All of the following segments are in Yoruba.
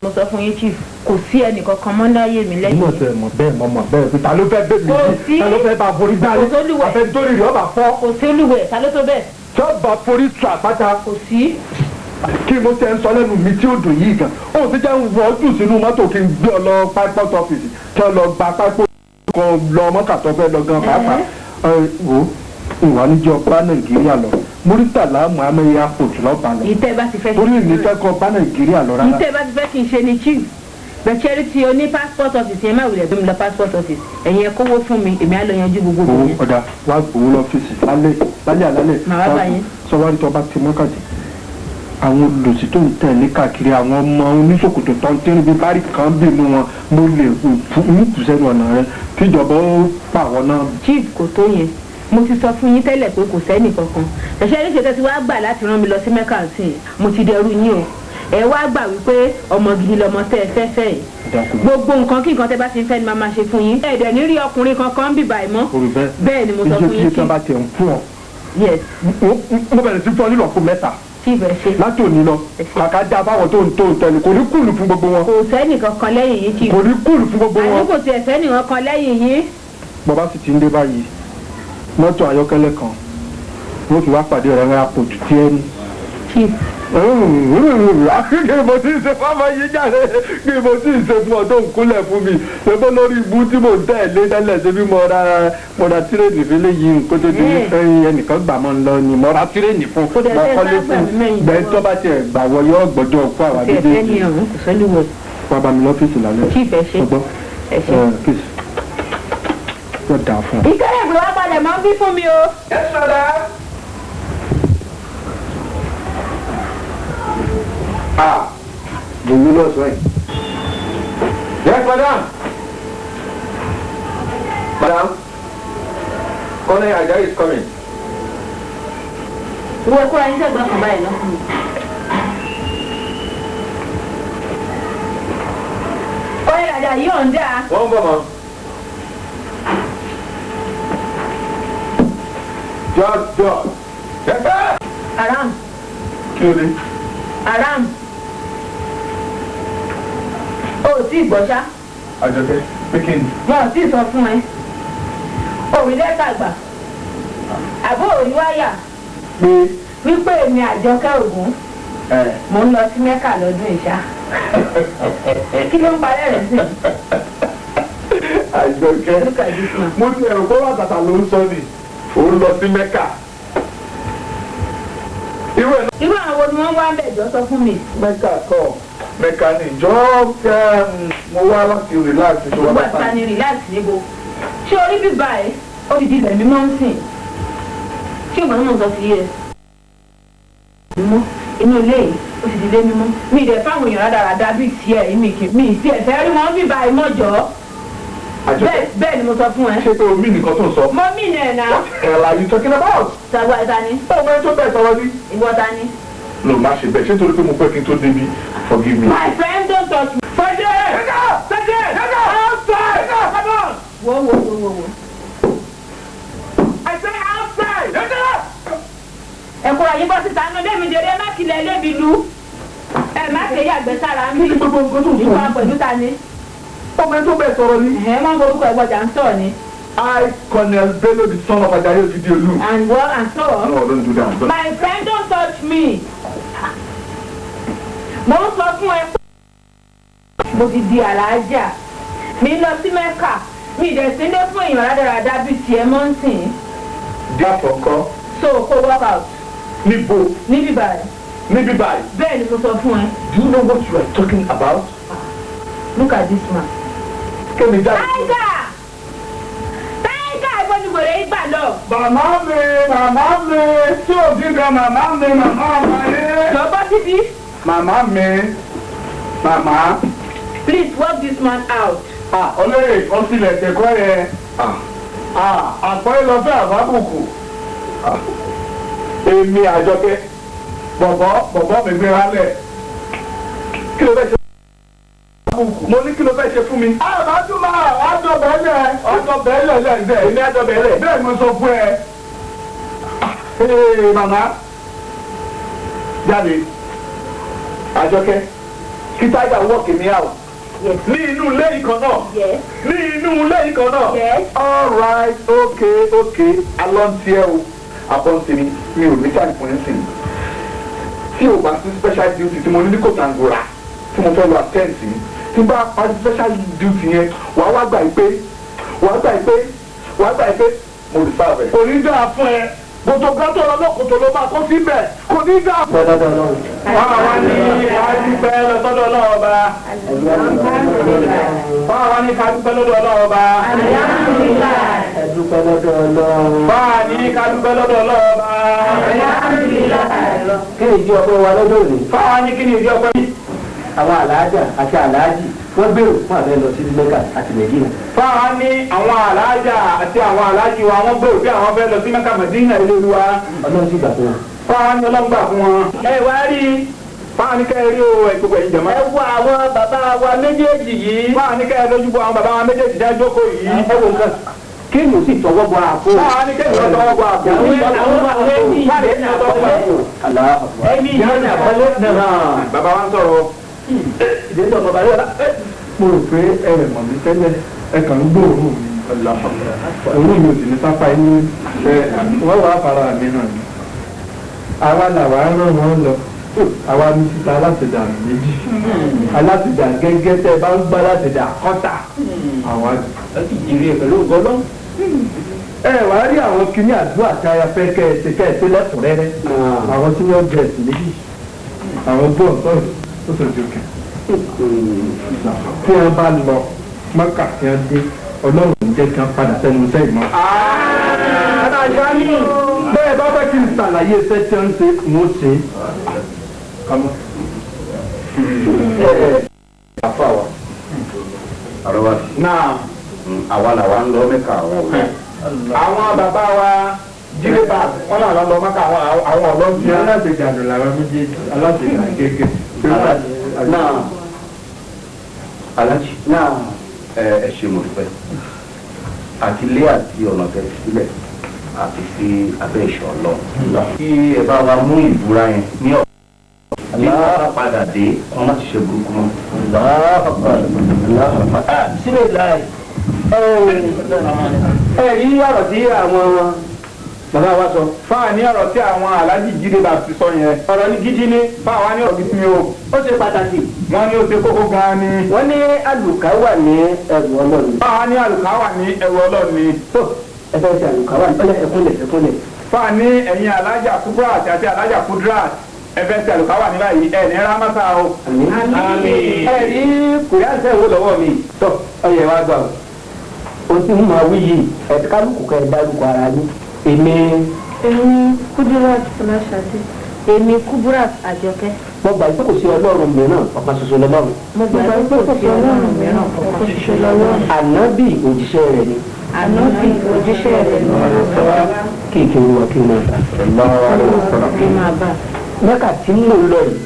Mo sọ fún yín, chief, kò sí ẹnì kankan mọ́ láyé mi lẹ́yìn Nígbà yín. tẹ mọ̀ bẹ́ẹ̀, mọ̀ mọ̀ bẹ́ẹ̀ pé ta ló fẹ́ bẹ́ẹ̀ mi Kò sí sí. ta ló fẹ́ bá forí gbálẹ̀? Kò sólúwẹ̀. Àfẹnitórí rẹ̀ ọba fọ́. Kò sí olúwẹ̀, ta ló tó bẹ́ẹ̀? Tí ọba forí tu àpáta. Kò sí. Kí mo tẹ ń sọ lẹ́nu mi tí ó dùn yìí gan, ó ti jẹ́ ń wọ́ jù sínú mọ́tò kí n gbé ọ lọ passport office, kí ọ lọ gba passport kan lọ mọ́kà tó fẹ́ lọ gan pàápàá. Ẹ wo, ìwà níjọ bá Nàìjíríà lọ, Muritala Muhammed Airport lọ́ba lọ. Ìtẹ́ bá ti fẹ́ Torí ìní fẹ́ kọ́ bá Nàìjíríà lọ rárá. Ìtẹ́ bá ti fẹ́ kí n ṣe ni, chief. Bẹ̀chẹ́rì tí o ní passport office yẹn, má wulẹ̀ gbé mi lọ passport office. Ẹ̀yin ẹ kówó fún mi, èmi á lọ yanjú gbogbo Owó yẹn. ọ̀dà, wàá gbowó lọ́fíìsì lálẹ́ lálẹ́ àlálẹ́. Màá wá bá yín. Sọwárí, tó bá ti mọ́kàdé, àwọn olùsí tó ń tẹ̀lé káàkiri, àwọn ọmọ oníṣòkòtò tó ń tẹ́rù bí bárí kan bí inú wọn, mo lè ń kù sẹ́nu ọ̀nà rẹ kíjọba ó pàwọ́ náà. Chief, kò tó yẹn. Mo ti sọ fún yín tẹ́lẹ̀ pé kò sẹ́nì kankan. Ẹ̀ṣẹ́ ní ṣètò tí wàá gbà láti rán mi lọ sí Mẹ́kà sí i, mo ti dẹrú yín o. Ẹ wá gbà wípé ọmọ gidi lọmọ tẹ́ ẹ fẹ́ fẹ́ yìí. Gbogbo nǹkan kí nǹkan tẹ́ bá ti ń fẹ́ ni màá máa ṣe fún yín. Ẹ dẹ̀ ní rí ọkùnrin kankan bíbà ẹ̀ mọ́. Orí bẹ́ẹ̀. Bẹ́ẹ̀ ni mo sọ fún Iye yín. tí wọ́n bá tiẹ̀ ń fún ọ. Yes. Mo bẹ̀rẹ̀ sí fún ọ nílọ́po 3. Chief, ẹ ṣe. Láti òní lọ, kàkà dá fáwọn tó ń tẹ̀lé, kò ní kúlù fún gbogbo wọn. Kò sẹ́nì kankan lẹ́yìn yín, chief. Kò ní kúlù fún gbogbo Àní wọn. kò tiẹ̀ sẹ́nì kankan lẹ́yìn yín. Bàbá sì ti ń dé báyìí, mọ́tò ayọ́kẹ́lẹ́ kan wọ́n fi wá pàdé ọ̀rẹ́ rẹ̀ àpòjù tí ẹni. Chief. Kí mo ti ṣe fáwọn yìí jáde? Kí mo ti ṣe fún ọ tó ń kúnlẹ̀ fún mi? Ṣé lórí ibú tí mò ń tẹ̀lé tẹ́lẹ̀? Ṣe bí mo ra train fílẹ̀ yìí kó tó di ẹnìkan gbà mọ́ ń lọ ni mo ra train fún Kò dẹ̀ mo sẹ́ kọ́lé sáà gbà fún mí mẹ́yìn gbẹ̀ lọ́wọ́. tó bá tiẹ̀ gbà wọ yọ gbọ́jọ́ kó àwa Kò tiẹ̀ sẹ́ni méjèèjì. ọ̀hún, kò sẹ́ni wọ̀. Wá bá mi lọ́fíìsì lálẹ́. Chief, ẹ ṣe. Ọgbọ́n. Ẹ ṣe. Ẹ peace, yóò dáa fún ọ. Ìkẹyẹ̀ ìgbé wa balẹ̀ máa ń bí fún mi o. Yes, madam. Ah, bùnmi lọ sọ yìí. Yes, madam. Madam, Colonel Ajayi is coming. Ìwọ kóra yín sẹ́gbọ́n kan báyìí náà fún mi. Kọ́lé àjà yìí ò ń dáa. Wọ́n ń bọ̀ mọ́. Jọ. Aram. Kí ló dé? Aram. O ò tí ì gbọ́ ṣá. Àjọkẹ́, pé kí ni? Wọn ò tí ì sọ fún ẹ. Òrí lẹ́tà gbà. Àbó òrí wáyà Pé wípé èmi Àjọkẹ́ Ògún ẹ. mò ń lọ sí Mẹ́kà lọ́dún ìṣá. Kí ló ń parẹ́ rẹ̀ sí? Àjọkẹ́. Look at this man. Mo ti ẹ̀rù kó wà tàtà ló ń sọ ni. Òun lọ sí Mẹ́kà. Irú ẹ̀ Irú àwọn wo ni wọ́n wá ń bẹ̀? Jọ sọ fún mi. Mẹ́kà kọ́. Mẹ́kà ni jọ, mo wá láti relax tó wá Gbogbo bàtà. àti ni relax níbo. Ṣé orí bíbá ẹ̀ ó ti di ilẹ̀ mímọ́ ń sìn? Ṣé ìgbà náà mo sọ sí yẹ? Mímọ́ inú ilé yìí ó ti di ilé mímọ́. Mi ì dẹ̀ fáwọn èèyàn rádaràda bíi tiẹ̀, mi kì mi ì tiẹ̀ fẹ́ rí wọn bíbá ẹ̀ mọ́jọ́. Àjọkẹ́. Bẹ́ẹ̀ bẹ́ẹ̀ ni mo sọ fún ẹ. Ṣé pé omi nìkan tó ń sọ? Mo mí nà ẹ̀ náà. What the hell are you talking about? Sàgbà ta ni? Báwo ni tó bẹ́ẹ̀ sọ̀rọ̀ ni? Ìwọ ta ni? No, má ṣe bẹ́ẹ̀. Ṣé torí pé mo pẹ́ kí n tó débi? Forgive me. My friend, don't touch me. Sergeant! Sergeant! Outside! Come on! Wo wo wo wo wo. I say outside! Ẹ kóra yín bọ́ síta nù lémi dèrè, ẹ má tilẹ̀ lébi lu. Ẹ má ṣe yàgbẹ́ sára mi. Kí ni gbogbo nǹkan tó ń sọ? Ìwà pẹ̀lú ta ni? Ọmọ ẹni tó bẹ́ẹ̀ sọ̀rọ̀ ni. Ẹ máa ń borúkọ ẹ̀gbọ́jà ń sọ̀rọ̀ ni. I, Colonel Bello, the son of Ajayi Ogidiolu. And what and so on. No, don't do that. Don't. My friend, don't touch me. Mo ń sọ fún ẹ pé mo ti di àlàájá. Mi lọ sí Mẹ́kà. Mi dẹ̀ sí ilé fún èèyàn rádaràda bíi tiẹ̀ mọ́ ń sìn. Díàpọ̀ ńkọ́? So kó work out. Níbo? Níbí báyìí. Níbí báyìí. Bẹ́ẹ̀ ni mo sọ fún ẹ. Do you know what you are talking about? Look at this man. Kémi jáde. Tiger! Tiger, ibo ni wèrè yìí gbà lọ? Màmá mi, màmá mi, tí ò dín gan màmá mi, màmá àmàlé. Lọ bọ́ síbí. Màmá mi, màmá. Please work this man out. Ah, olóyè, ó tilẹ̀ tẹ̀kọ́ yẹn. Ah, àpọ́yé lọ fẹ́ àbábùkù. Èmi Àjọkẹ́, bọ̀bọ̀ bọ̀bọ̀ mi gbéra lẹ̀. Kí ló fẹ́ ṣe? Mo ní kí ló fẹ́ ṣe fún mi? Àbájúmọ̀ àjọ bẹ́ẹ̀lẹ̀, àjọ bẹ́ẹ̀lẹ̀ lẹ́gbẹ̀ẹ́. Èmi àjọ bẹ́ẹ̀lẹ̀. Bẹ́ẹ̀ mo sọ fún ẹ. Ee, màmá. Jáde. Àjọkẹ́. Kí Tiger work me out. Yes. Ní inú ilé yìí kan náà. Yes. Ní inú ilé yìí kan náà. Yes. All right, okay. Alọ́ ń tiẹ́ o. Àbọ̀ ń tèmi, mi ò ní sáà fún ẹ̀ sìn. Tí o bá sí special duty tí mo ní ní Kòtàngórà tí mo fẹ́ lọ attend sí, tí n bá parí special duty yẹn, wàá wá gbà yìí pé, wàá gbà yìí pé, wàá gbà yìí pé mo lè sáà rẹ̀. Kò ní dáa fún ẹ. Gbogbo gátọ̀ lọ́kòtò ló máa kó síbẹ̀. Kò ní dáa fún ẹ. Báwa ní ká dúpẹ́ lọ́sọ́dọ̀ Ọlọ́run Ọba. Báwa ní ká dúpẹ́ lọ́dọ̀ Ọlọ́run Ọba. Ẹ dúpẹ́ lọ́dọ̀ Ọlọ́run. Báwa ní ká dúpẹ́ lọ́dọ̀ Ọlọ́run Ọba. Kí ni ìdí ọpẹ́ wa lọ́dọ̀ òní? Báwa ní kí ni ìdí ọpẹ́ mi? Àwọn àlàájà àti àlàájì wọ́n gbèrò fún àbẹ́ lọ sí Mẹ́kà àti Mẹ́dínà. Báwa ní àwọn àlàájà àti àwọn àlàájì wa wọ́n gbèrò bí àwọn fẹ́ lọ sí Mẹ́kà Mẹ́dínà ilé Olúwa. Ọlọ́run sì gbà fún wọn. Báwa ní Ọlọ́run gbà fún wọn. Ẹ wá rí i. Báwa ní kẹ́ ẹ rí o ẹ gbogbo ẹ̀yin jẹ̀mọ́. Ẹ wo àwọn bàbá wa méjèèjì yìí. Báwa ní kẹ́ ẹ lójú bọ àwọn bàbá wa méjèèjì dá jókòó yìí. Ẹ wo nǹkan kéèyàn sì tọwọ́ bọ àpò. Báwa ní kéèyàn tọwọ́ bọ àpò. Báwa ní kéèyàn tọwọ́ bọ àpò. Ẹni ìyẹn ní àpọ́lé náà. Bàbá wa ń sọ̀rọ̀. Ìdílé ọmọ bàbá yóò Mo rò pé ẹ rẹ̀ mọ̀ mí tẹ́lẹ̀, ẹ kàn ń gbóòórùn mi. Òórùn mi ò sì ní sápá inú ẹ wọ́n wàá fara mi hàn mí. Àwa làwa rán wọn lọ. Àwa ní títa alátẹ̀dà méjì. Alátẹ̀dà gẹ́gẹ́ tẹ́ ẹ bá ń gbá alátẹ̀dà kọ́tà. Àwa sì jèrè pẹ̀lú ọgọ́lọ́. ẹ wàá rí àwọn kinní àdúrà tí a fẹ́ kẹ́ ẹ ṣe kẹ́ ẹ ṣe lẹ́kùnrẹ́rẹ́. Àwọn senior guest méjì. Àwọn bọ́ọ̀ sọ̀rọ̀ ó sọ̀rọ̀ jókè. Tí wọ́n bá lọ Mọ́kà tí wọ́n dé, Ọlọ́run ń jẹ́ kí wọ́n padà sẹ́nu iṣẹ́ ìmọ̀. Bẹ́ẹ̀ bá fẹ́ kí n ṣàlàyé iṣẹ́ tí wọ́n ń ṣe, n ó ṣe é. Kàmú. Àfa wa àrọ́wá sí Náà àwa làwa ń lọ Mẹ́kà àwọn òwe. àwọn bàbá wa jílébà wọn náà lọ Mẹ́kà àwọn ọlọ́run Ní aláṣẹ̀dànù làwọn méjèèjì, aláṣẹ̀dà gẹ́gẹ́. Náà Aláàjì náà ẹ ṣe mo dúpẹ́ àti ilé àti ọ̀nà tẹ̀ sílẹ̀ àti sí abẹ́ ìṣọ́ Ọlọ́run. Kí ẹ bá wa mú ìbúra yẹn ní ọ̀pọ̀ bí wọ́n bá padà dé kí wọ́n má ti ṣe burúkú mọ́. Sílẹ̀ láì. Ẹ rí ọ̀rọ̀ tí àwọn bàbá wa sọ. Fáà ní ọ̀rọ̀ tí àwọn aláàjì jílébà ti sọ yẹn. Ọ̀rọ̀ ní gidi ni. Fáà wá ní ọ̀rọ̀ gidi ni o. Ó ṣe pàtàkì. Wọ́n ní ó ṣe kókó gan-an ni. Wọ́n ní àlùkà wà ní ẹrù Ọlọ́run. Fáà ní àlùkà wà ní ẹrù Ọlọ́run ni. Tó ẹ fẹ́ ṣe àlùkà wà ní ọ̀yà ẹ̀kúnlẹ̀ ẹ̀kúnlẹ̀. Fáà ní ẹ̀yin alájà Kubrat àti alájà Kudrat ẹ fẹ́ ṣe àlùkà wà ní báyìí ẹ̀ ní rámásá o. Àmín. Ẹ rí kùrìàṣẹ́ wo lọ́wọ́ mi. Tó ọyẹ wa gbà o. O ti ń máa wí yìí ẹ̀ kálukú kẹ́ ẹ dárúkọ ara yín. Èmi Èmi Kudirat Fọláṣadé. Èmi Kuburat Àjọkẹ́. mo gbà pé kò sí Ọlọ́run mìíràn ọ̀kan ṣoṣo lọ́lọ́run. Mo gbà pé kò sí Ọlọ́run mìíràn ọ̀kan ṣoṣo lọ́lọ́run. Ànábì òjíṣẹ́ rẹ̀ ni. Ànábì òjíṣẹ́ rẹ̀ ni. Kí ìkí olúwa kí n máa bá. Kí máa bá. Mẹ́kà tí mò ń lọ yìí.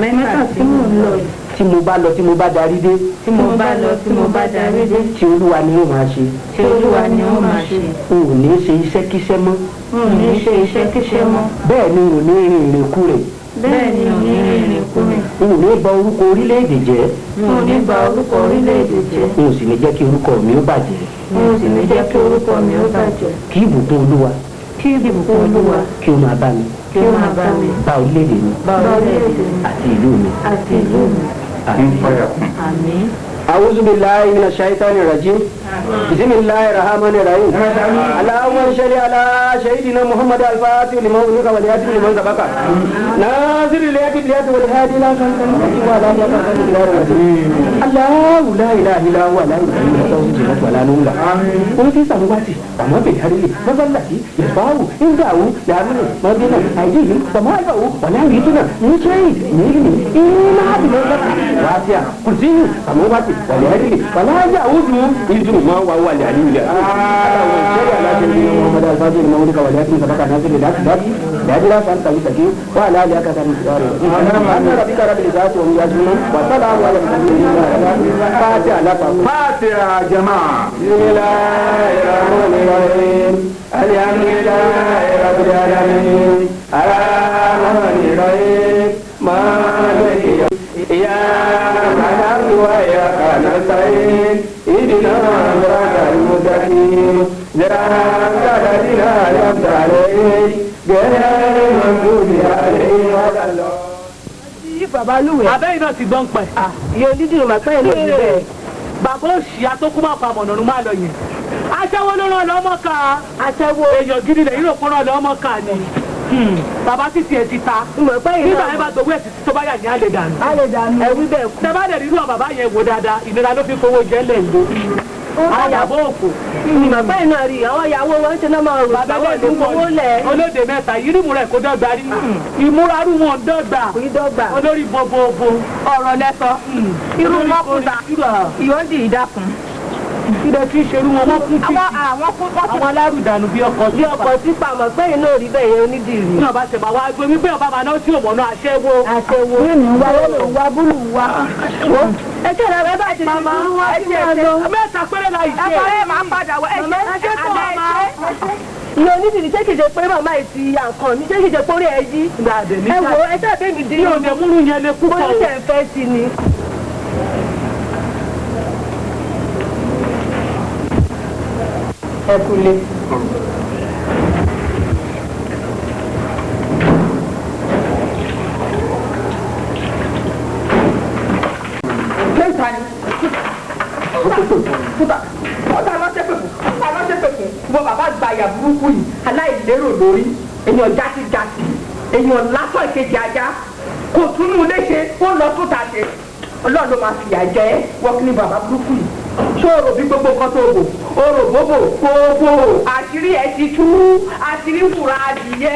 Mẹ́kà tí mò ń lọ yìí. Tí mo bá lọ tí mo bá darí dé. Tí mo bá lọ tí mo bá darí dé. Tí Olúwa ni ó máa ṣe. Tí Olúwa ni ó máa ṣe. N ò ní ṣe iṣẹ́kíṣẹ́ mọ́. N ò ní ṣe iṣẹ́kíṣẹ́ mọ́. Bẹ́ẹ̀ ni n ò ní rin ìrìnkúrìn. Bẹ́ẹ̀ ni ò ní rin ìrìnkúrìn. N ò ní bà orúkọ orílẹ̀-èdè jẹ́. N ò ní bà orúkọ orílẹ̀-èdè jẹ́. N ò sì ní jẹ́ kí orúkọ mi ó bàjẹ́. N ò sì ní jẹ́ kí orúkọ mi ó bàjẹ́. Kí ìbùkún Olúwa. Kí ìbùkún Olúwa. Kí ó máa bá mi. Kí ó máa bá mi. Bá orílẹ̀-èdè mi. Bá orílẹ̀-èdè mi. Àti ìlú mi. Àti ìlú mi. Àmín. Àmín. أعوذ بالله من الشيطان الرجيم بسم الله الرحمن الرحيم اللهم صل على سيدنا محمد الفاتح لما أغلق والهادي لمن سبق ناصر الهادي بالهادي والهادي لا صراط المستقيم وعلى آله حق قدره العظيم الله لا إله إلا هو لا إله إلا هو الجنة ولا نور وفي سمواتي وما بالهري وظلتي يسبعه إنزعه يعمل ما بين أيديهم وما خلفه ولا يحيطون من شيء من علمه إلا بما شاء واسع كرسيه سماوات والهري ولا يؤوده حفظهما وهو العلي العظيم اللهم صل على سيدنا محمد الفاتح لما أغلق والهادي سبق ناصر الهدى لا إله إلا أنت المستقيم وعلى آله حق قدره سبحان ربك رب العزة عما يصفون وسلام على المرسلين فاتحة فاتحة يا جماعة. بسم الله الرحمن الرحيم الحمد لله رب العالمين الرحمن الرحيم مالك يوم إياك عليه ولا Bàbá lúwẹ̀. Abẹ́yìn náà ti gbọ́n pẹ̀. Iye onídìrí màá pẹ́ lójú bẹ́ẹ̀. Bàbá òṣì atókùnmá pamọ̀nà ló máa lọ yẹn. Aṣẹ́wó ló rán lọ́mọ ká. Aṣẹ́wó. Èèyàn gidi lẹ̀ yóò kó rán lọ́mọ ká ni. Bàbá títí ẹ̀ ti ta. Mọ̀ pé Nígbà yẹn bá gbowó ẹ̀ títí tó bá yà ní àlè dànù. A lè dànù. Ẹ wí bẹ́ẹ̀ kú. Tẹ bá dẹ̀ rírú àwọn bàbá yẹn wò dáadáa, ìnira ló fi fowó jẹ́ lẹ̀ ń lo. Àyàbọ̀ òfò. Mọ̀ pé iná rí àwọn ìyàwó wọn ṣe náà máa rò Bàbá àwọn lẹ́nu ìlú owó lẹ̀. Olóde mẹ́ta, ìrímù rẹ̀ kò dọ́gba rí. Ìmúrarú wọn dọ́gba. Kò ní dọ́gba. Olórí bobobo. Ọ̀rọ̀ lẹ́sọ. Irú mọ́kúta. Ìyọ́ndì ìdákun. Ilẹ̀ tí ń ṣerú wọn, wọ́n kún títì. Àwọn kún wọ́n Àwọn alárùdànù bí ọkọ̀ bí ọkọ̀ tí pàmò pé iná rí bẹ́ẹ̀ yẹn onídìrí. Ní ọba ṣe máa wá gbé wípé ọba máa náà tí ò mọ̀nà aṣẹ́wó. Aṣẹ́wó. Yóò wá yóò wá búlù wá. Ẹ ṣe ìrẹ̀wẹ̀ bá ti màmá ẹ ṣe ẹ ṣe. Mẹ́ta péré la ìṣe. Ẹ fọlẹ́ máa padà wọ ẹ ṣe ẹ ṣe tó màmá. Ìyá onídìrí ṣé kìí ṣe pé màmá yìí ti ya nǹkan mi ṣé kìí ṣe pé orí ẹ yí. Ẹ wo ẹ ṣe àbẹ́ mi dín Yóò dé múrú yẹn lè púpọ̀ Mo o. ní ṣe ń fẹ́ sí ni. Ẹ kúlé. Mẹ́ta ni. Kúta kúta lọ́sẹ̀ pè fún kúta lọ́sẹ̀ pè fún wọ bàbá gba ìyà burúkú yìí aláìlérò lórí èèyàn jásíjásí èèyàn lásán ìkejì ajá kò túnú léṣe ó lọ tún ta ṣe ọlọ́run ló máa fìyà jẹ ẹ́ wọ́n kí ni bàbá burúkú yìí ṣé o rò bí gbogbo nǹkan tó bò o rò bóbò gbogbo àṣírí ẹ ti tú àṣírí fúra adìyẹ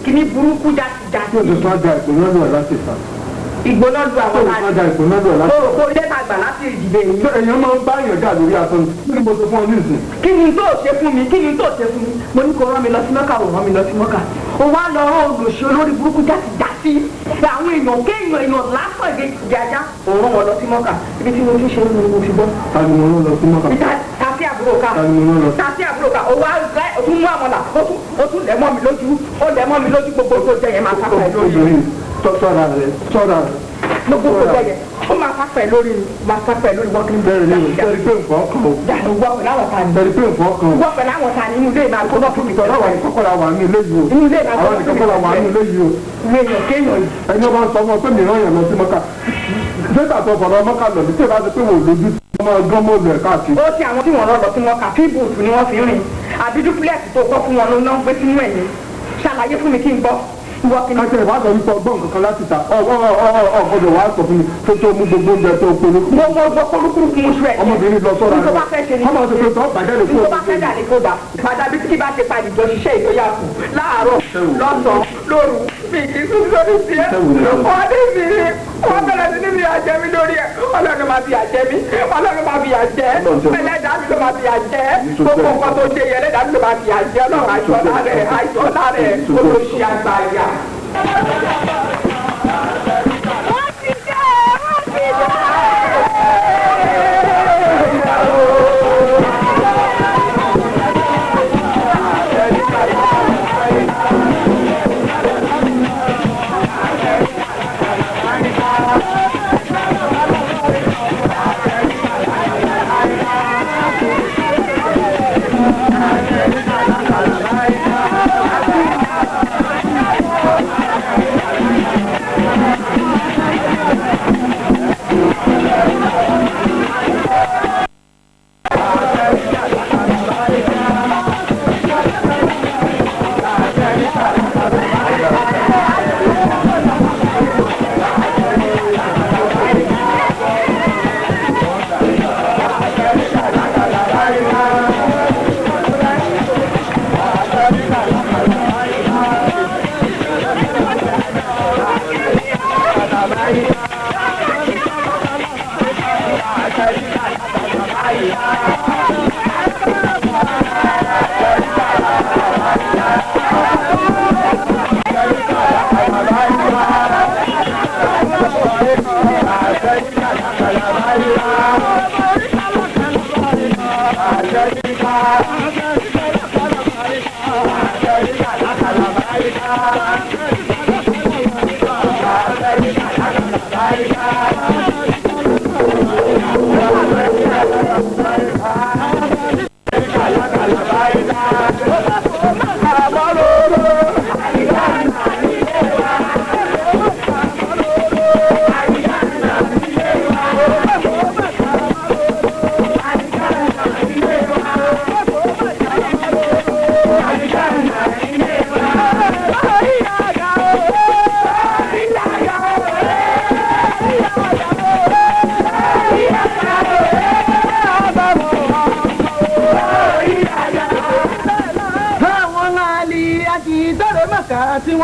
kí ni burúkú jásíjásí Yóò ti tún àjà ìgbóná lù ọ́ láti sàn. ìgbóná lu àwọn Yóò ti tún àjà ìgbóná lù ọ́ láti o rò pé ilé ta gbà láti ìdìbò yìí sàn. Èèyàn máa ń bá èèyàn jà lórí aṣọ ni. Kí ni mo sọ fún ọ ní ìsìn? Kí ni tó ṣe fún mi? Kí ni tó ṣe fún mi? Mo ní kó rán mi lọ sí mọ́kà, ò rán mi lọ sí mọ́kà. Ó wá lọ rán olùṣe olórí burúkú jásíjásí àwọn èèyàn kéèyàn èèyàn lásán ìgbé ajá ò rán wọn lọ sí mọ́kà. Ibi tí mo ti ṣe ni mo ti gbọ́. Ta ni mo rán lọ sí mọ́kà? Tàbí àbúrò ká Ta ni mo rán lọ? Tàbí àbúrò ká. Ó wá rẹ, ó tún mú àmàlà, ó tún lẹ̀ mọ́ mi lójú, ó lẹ̀ mọ́ mi lójú. Gbogbo tó jẹ yẹn máa sáfà ẹ̀ lórí. Obìnrin tọ́ra rẹ̀ tọ́ra rẹ̀. Gbogbo tó jẹ yẹn ó máa sáfà ẹ̀ lórí mi, máa sáfà ẹ̀ lórí wọn. Kí ni Bẹ́ẹ̀ ni o, sẹ́ni pé nǹkan kan o. Dànù wọ́ pẹ̀lú àwọn ta ni. Sẹ́ni pé nǹkan kan o. Wọ́ pẹ̀lú àwọn ta ni inú ilé máa gbóná fún mi. Tọ́lá wà ní kọ́kọ́ la wà ní ilé yìí o. Inú ilé máa Àwọn gbóná nìkan fún kọ́ la mi. wà ní ilé yìí o. Ìwé èèyàn kéèyàn yìí. Ẹni ọba ń sọ fún ọ pé mìíràn yàn lọ sí mọ́kà. Nígbà tó fọ̀rọ̀ mọ́kà lọ ní tí ìbá ti pé wò lójú tí wọ́n máa gán mọ́ọ̀lù ẹ̀ káàkiri. Ó ti àwọn tí wọ́n rán lọ sí wọn kà fíbùtù ni wọ́n fi ń rìn àbí dúpúlẹ̀tì tó kọ́ fún wọn ló ná ń gbé sínú ẹ̀yìn. Ṣàlàyé fún mi kí n gbọ́. Ìwọ kí ni. Káṣẹ́ ìbáṣọ wípé ọgbọ́n kankan láti ta ọgbọ́dọ̀ wàá sọ fún mi tó tó mú gbogbo oúnjẹ tó polú. Mo mọ gbọ́ kólúkúrúkú mu ṣu ẹ̀. Ọmọbìnrin lọ sọ́ra Ní tó bá fẹ́ ṣe ni. Ọmọ ṣe pé tó bàjẹ́ lè Ní tó bá fẹ́ dà ní kó bá. Padà bí tí kì bá ṣe padì jọ ṣiṣẹ́ ìtọ́yà kù láàárọ̀ lọ́sàn-án lóru mi kì í sún sórí sí ẹ. Wọ́n ní mi wọ́n bẹ̀rẹ̀ sí ní fi àjẹ mi lórí ẹ̀. Ọlọ́run máa fi àjẹ mi. Ọlọ́run máa fi àjẹ. Ẹlẹ́dàá mi ló máa fi àjẹ. Gbogbo nǹkan tó ṣe yẹ ẹlẹ́dàá mi ló máa fi àjẹ. Ọlọ́run àìsàn lárẹ̀ àìsàn lárẹ̀ olóṣì àgbàyà. Wọ́n ti dé! Wọ́n ti dé! Ẹ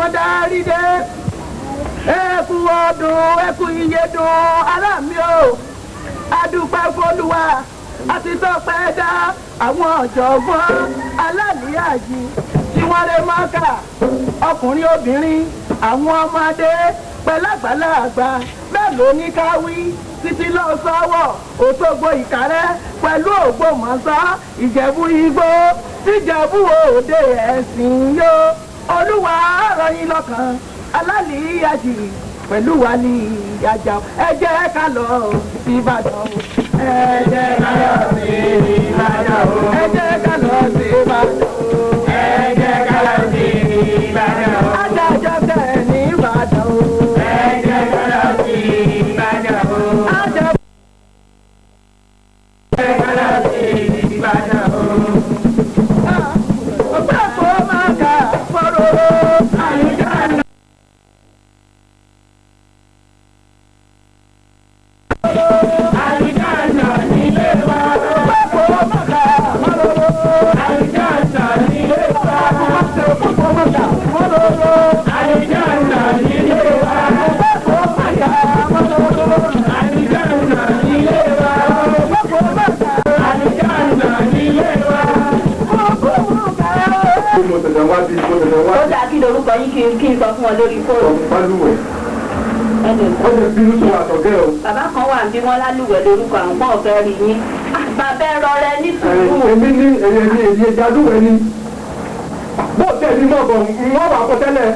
wọ́n darí dé. Ẹ kú ọdún, ẹ kú ìyèdùn, ará mi o. Adúpẹ́ f'Olúwa, àti tọ́pẹ́ dá àwọn ọ̀jọ̀gbọ́n alálìyájì tí wọ́n lè Mọ́kà, ọkùnrin obìnrin, àwọn ọmọdé pẹ̀lágbàlagbà, mélòó ní ká wí títí lọ sọ́wọ́ Òṣogbo, Ìkàrẹ́ pẹ̀lú Ògbómọ̀ṣọ́, Ìjẹ̀bú Igbó tíjẹ̀bú òde ẹ̀sìn yó. Olúwa rọ̀ yín lọ́kàn alálìyájì pẹ̀lú wàlíyájà, ẹ jẹ́ ká lọ sí Ìbàdàn. Ẹ jẹ́ ká lọ sí Ìbàdàn. Ẹ jẹ́ ká lọ sí Ìbàdàn. Ẹ jẹ́ ká lọ sí Ìbàdàn. Adájọ́ tẹ̀ ní Ìbàdàn. Ẹ jẹ́ ká lọ sí Ìbàdàn. Adájọ́ jẹ́ ká lọ sí Ìbàdàn. Ọgbà kó máa kà fọ́rọ́ àyíká. Mo tẹ̀lé wá bí mo tẹ̀lé wá. Ó dáa, kí lorúkọ yín kí n sọ fún ọ lórí fóònù? Balùwẹ̀. Ẹnì Wọ́n ti bínú tó àtọ̀gẹ́ o. Bàbá kan wà bí wọ́n lálùwẹ̀ lórúkọ àwọn pọ́n fẹ́ rí yín. Bàbá ẹ rọrẹ ní sùúrù. Èmi ní èmi ní èmi ẹja lúwẹ̀ ni. Bó tẹ̀ ní mọ̀ bọ̀ wọ́n wà kọ tẹ́lẹ̀.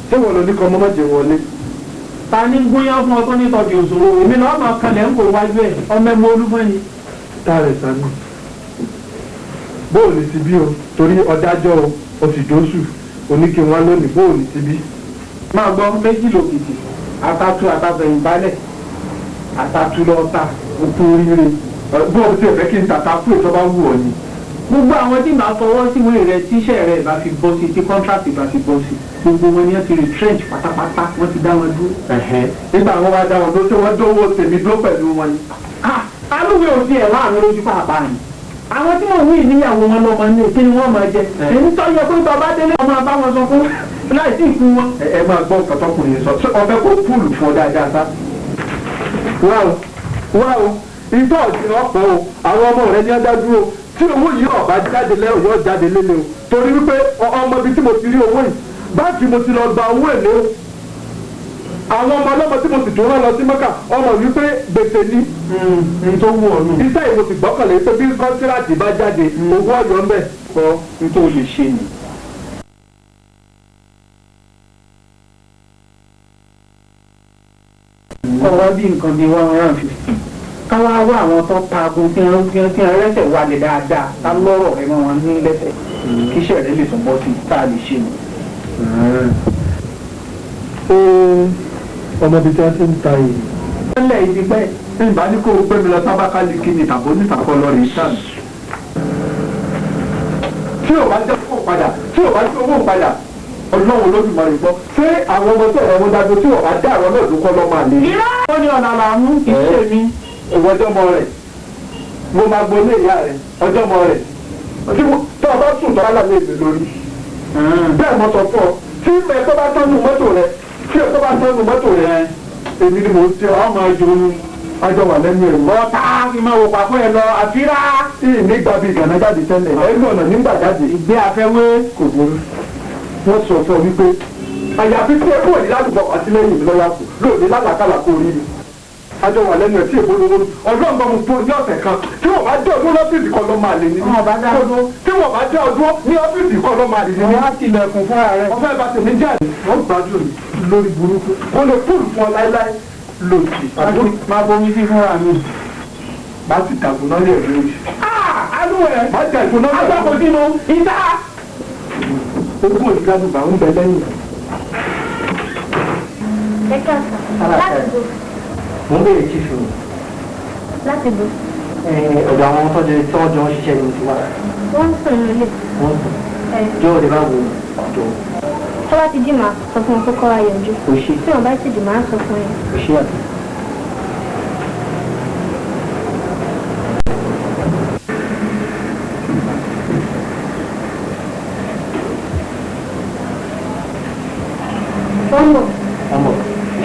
Ṣé wọ́n lọ ní kọ́ ọmọ mọ̀jẹ̀ wọlé? Ta ní gúnyán fún ọ tó ní tọ́jú òṣòro? Èmi náà máa kanlẹ̀ ń kó wájú ẹ̀ ọmọ ẹ̀mọ olúfọ́n ni. Táàrẹ̀ sanu. Bóòlù ti bí o, torí ọ̀dájọ́ o, o sì dóṣù, oníkí wọn lónìí, bóòlù ti bí. Máa gbọ́ méjì lòkìtì, àtàtù àtàfẹ̀yìn balẹ̀, àtàtù lọ́ta. O kú oríire. Bóòlù tí ò fẹ́ kí n tàta kú ètò bá wù ọ ni. Gbogbo àwọn tí màá fọwọ́ síwèé rẹ tíṣẹ́ rẹ bá fi bọ́ sí, tí kọ́ńtrátì bá fi bọ́ sí, gbogbo wọn ni wọ́n ti retrench pátápátá, wọ́n ti dá wọn dúró. Nígbà wọn bá dá wọn dúró, tí wọ́n dówó tèmi dúró pẹ̀lú wọn ni. Alúwẹ̀ ò tiẹ̀ láàánú lójú pàápàá ni. Àwọn tí mò ń wí níyàwó wọn lọ́mọ ní kí ni wọ́n máa jẹ. Èyí tó yẹ pé bàbá délé ọmọ bá wọn sọ fún láìsí ìkú wọn. Ẹ máa gbọ́ nǹkan tọkùnrin sọ, ṣé ọbẹ̀ kó púùlù fún ọ dáadáa sá. Wá o, wá o, ìtọ́ ọ̀sìn ọ̀pọ̀ o, àwọn ọmọ rẹ ní ọjà dúró tí owó yìí ọ̀bá jáde lẹ́yìn yóò jáde lélẹ̀ o, torí wípé ọmọ ibi tí mo ti rí owó yìí, báńkì mo ti lọ gba owó èlé o. Àwọn ọmọ ọlọ́mọ tí mo sì tún rán lọ sí Mọ́kà, ọmọ wípé gbèsè ni. N tó wù ọ́ nù. Iṣẹ́ ìwò sì gbọ́kànlé pé bí kọ́ńtíráàtì bá jáde, owó ọ̀yọ́ ń bẹ̀. Kọ́ n tó lè ṣe nì. Kọ́ wá bí nǹkan bíi 150. Ká wá wá àwọn tó taagun tí wọ́n tí wọ́n rẹ́sẹ̀ wálé dáadáa, tá lọ́rọ̀ rẹ mọ́ wọn ní lẹ́sẹ̀. Kíṣẹ́ rẹ lè tún bọ́ sí tá a lè ṣe nì. Ṣé ọmọ ibi tí wọ́n ti ń ta yìí? Tẹ́lẹ̀ ibi pẹ́. Ìbá ní kó o gbé mi lọ sábàkálíkì ni tàbí onítàkọ́ lọ rèé sàn. Tí ò bá jẹ́ owó padà, tí ò bá jẹ́ owó padà, Ọlọ́run Olódùmarè gbọ́. Ṣé àwọn ọmọ tó ọ̀rọ̀ wọn dájú tí ò bá dá àwọn náà dúkọ́ lọ́mọ àlè? Irọ́ ó ní ọ̀nà làmú kì í ṣe mi. Ìwọ ọjọ́ mọ rẹ̀, mo máa gbolé ìyá rẹ̀, ọjọ́ mọ rẹ̀. Tó o bá sùn tó bá lálẹ́ èmi lórí. Bẹ́ẹ̀ mo sọ fún ọ, tí ẹ̀kọ́ bá tọ́nu mọ́tò rẹ̀, tí ẹ̀kọ́ bá tọ́nu mọ́tò rẹ̀, èmi ni mò ń ṣe Ọmọ ìjòyè. Àjọ wà lẹ́nu ẹ̀rù. Ọ̀tá ìmọ̀ wò pàpọ̀ ẹ̀ lọ àfírà. Ìní gba bí ìgànnà jáde tẹ́lẹ̀, ẹnu ọ̀nà nígbà jáde. Ìgbé afẹ́wé. Kò burú. Wọ́n sọ fún ọ wípé àyàfi tí ẹkú òní ládùúgbò àtìlẹ́yìn mi lọ́wọ́ kù lóòní lálàkàlà kò rí mi. Àjọ wà lẹ́nu ẹ̀ tí èbó lówó. Ọlọ́run bá mo fún ọ ní ọ̀sẹ̀ kan tí wọ́n bá dé ọdún lọ́fíìsì kan lọ́ máa lè ní. Wọ́n bá dá ọdún. Tí wọ́n bá dé ọdún ní ọ́fíìsì kan lọ́ máa lè ní. Wọ́n á tilẹ̀kùn fúnra rẹ̀. Wọ́n fẹ́ bá tèmi jáde. Wọ́n gbádùn mi lórí burúkú. Wọ́n lè fúlù fún ọ láéláé lòdì. Máa bomi sí fúnra mi. Bá ti dàgbò náà yẹ̀ lórí. Alúwẹ̀. Má dàgbò náà yẹ̀ lórí. Agbáko sínú ìta. Ogún òdìgbàdùgbà ń bẹ lẹ́yìn. Ẹ káàsán. Láti bo. Mo ń béèrè chief o. Láti bo. Ọ̀dọ̀ àwọn tọ́jú tí wọ́n jọ ń ṣiṣẹ́ ni mo ti wá. Wọ́n ń sùn nílé. Wọ́n ń sùn. Ẹ Jọ́ òde bá wo ọ̀dọ̀ tó bá ti jí màá sọ fún wọn pé kọ́ wa yọjú. kò ṣe Tí wọ́n bá ti jù màá sọ fún yín. kò ṣe àti. Wọ́n bọ̀. Wọ́n bọ̀.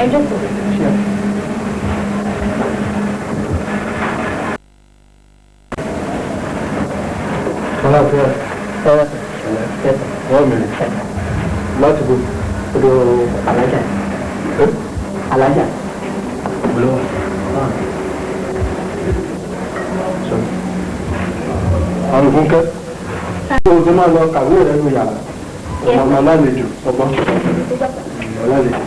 Ẹ jókòó. Àlàáfíà. Wọ́n mi láti bò. Odò alájà. Alájà. Olówó. Àrùn fúnkẹ́. Ṣé o ti máa lọ kàwé rẹ nù yàrá? Ọmọ alálejò ọgbọ́n. Alálejò.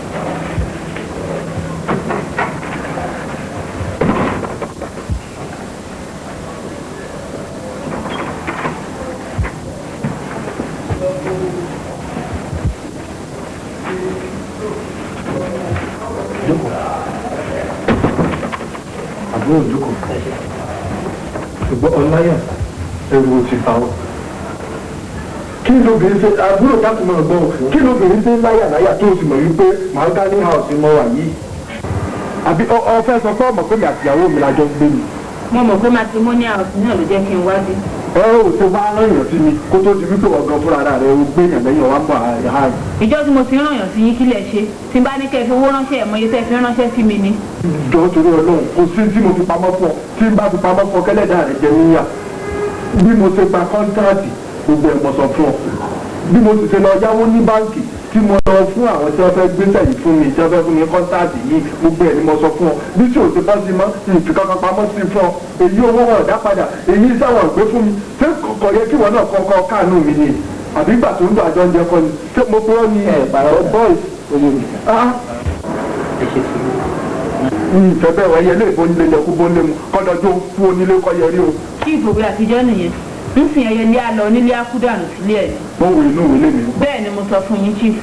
Àbúrò jókòó. Ṣùgbọ́n ọláyà ẹrù ò ti bá ọ. Kí lóbìnrin ṣe àbúrò dákun máa gbọ́ ọ kí lóbìnrin ṣe láyà láyà tó o sì mọ̀ wípé mahogany house mo wà yìí. Àbí ọ fẹ́ sọ pé ọmọ pé mi àtìyàwó mi la jọ ń gbé mi. Mo mọ̀ pé matrimonial house náà ló jẹ́ kí n wá bí. Ẹ ò ṣe wá rán sí mi kó tó di wípé ọ̀gán fúnra rẹ̀ o gbé yàn lẹ́yìn ọ̀wá ń bọ̀ àhà. Ìjọ́ tí mo ti rán yàn sí yín kílẹ̀ ṣe tí n bá ní kẹ́ ẹ fi owó ránṣẹ́ ẹ̀ mọ iye tẹ́ ẹ fi ránṣẹ́ sí mi ni. Jọ torí Ọlọ́run kò sí tí mo fi pamọ́ fún ọ tí n bá fi pamọ́ fún ọ kẹ́lẹ́dàá rẹ̀ jẹ níyà. Bí mo ṣe gba kọ́ńtáàtì gbogbo ẹ̀ mo sọ fún ọ. Bí mo sì ṣe lọ yáwó ní báǹkì tí mo lọ fún àwọn tí wọ́n fẹ́ gbéṣẹ́ yìí fún mi tí wọ́n fẹ́ fún mi kọ́ńtáàtì yìí gbogbo ẹ̀ ni mo sọ fún ọ. Bí tí ò ti bọ́ sí mọ́ ìfi kankan pamọ́ sí fún ọ. Èyí owó wọn ò dá padà èyí iṣẹ́ wọn ò gbé fún mi. Ṣé kò yẹ kí ìwọ náà kọ́kọ́ káàánú mi ni? Àbí ìgbà tó ń dùn àjọ oúnjẹ kọ́ ni? Ṣé mo purọ́ ni? Ẹ bàrọ̀ boys. Oyè mi. Ah! Ẹ ṣe sùúrù. Ìfẹ́ bẹ́ẹ̀ wọ ẹyẹ léèbó nílé yẹ kó bó lé mu kọ́dọ̀jú fún onílé kọ́ yẹ rí o. Kí ìfòwé àtijọ́ nìyẹn ń sìn ẹyẹ ní àlọ́ onílé ákúdànù sílé ẹ̀ ni. Mo wò inú ìwé lèmi. Bẹ́ẹ̀ ni mo sọ fún yín chief.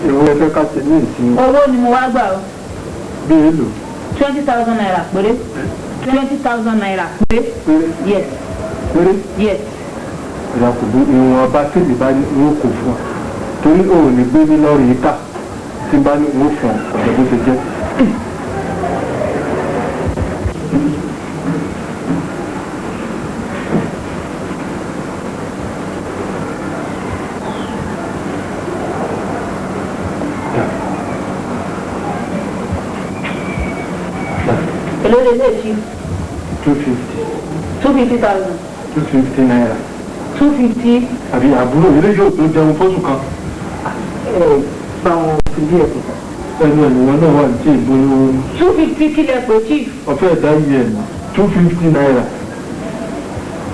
Ìwé ẹgbẹ́ ká ṣe ní ìsinmi. Owó ni mo wá gbà o. Bí èlò. ₦20,000 péré. ₦20,000 péré. Péré. Yes. Péré. Yes. Ìyá kò bí ìwọ̀n ọba tèmi bá ní n ó kò fún ọ. Torí o ò ní gbé mi lọ́rùn yìí ká tí n bá ní n ó fún ọ ọ̀dọ̀ bó ṣe jẹ́. Èló lè lè chief? 250. 250,000. 250 naira. 250. Àbí àbúrò ilé yóò tó jẹun fóṣù kan. Ẹ bá wọn fi díẹ̀ kù. Ẹnu ẹ̀nìwọ̀n náà wà ní ìgbóná. 250 kílẹ̀ pé chief. Ọ̀fẹ́ ẹ̀dá yìí ẹ̀ nà 250 naira.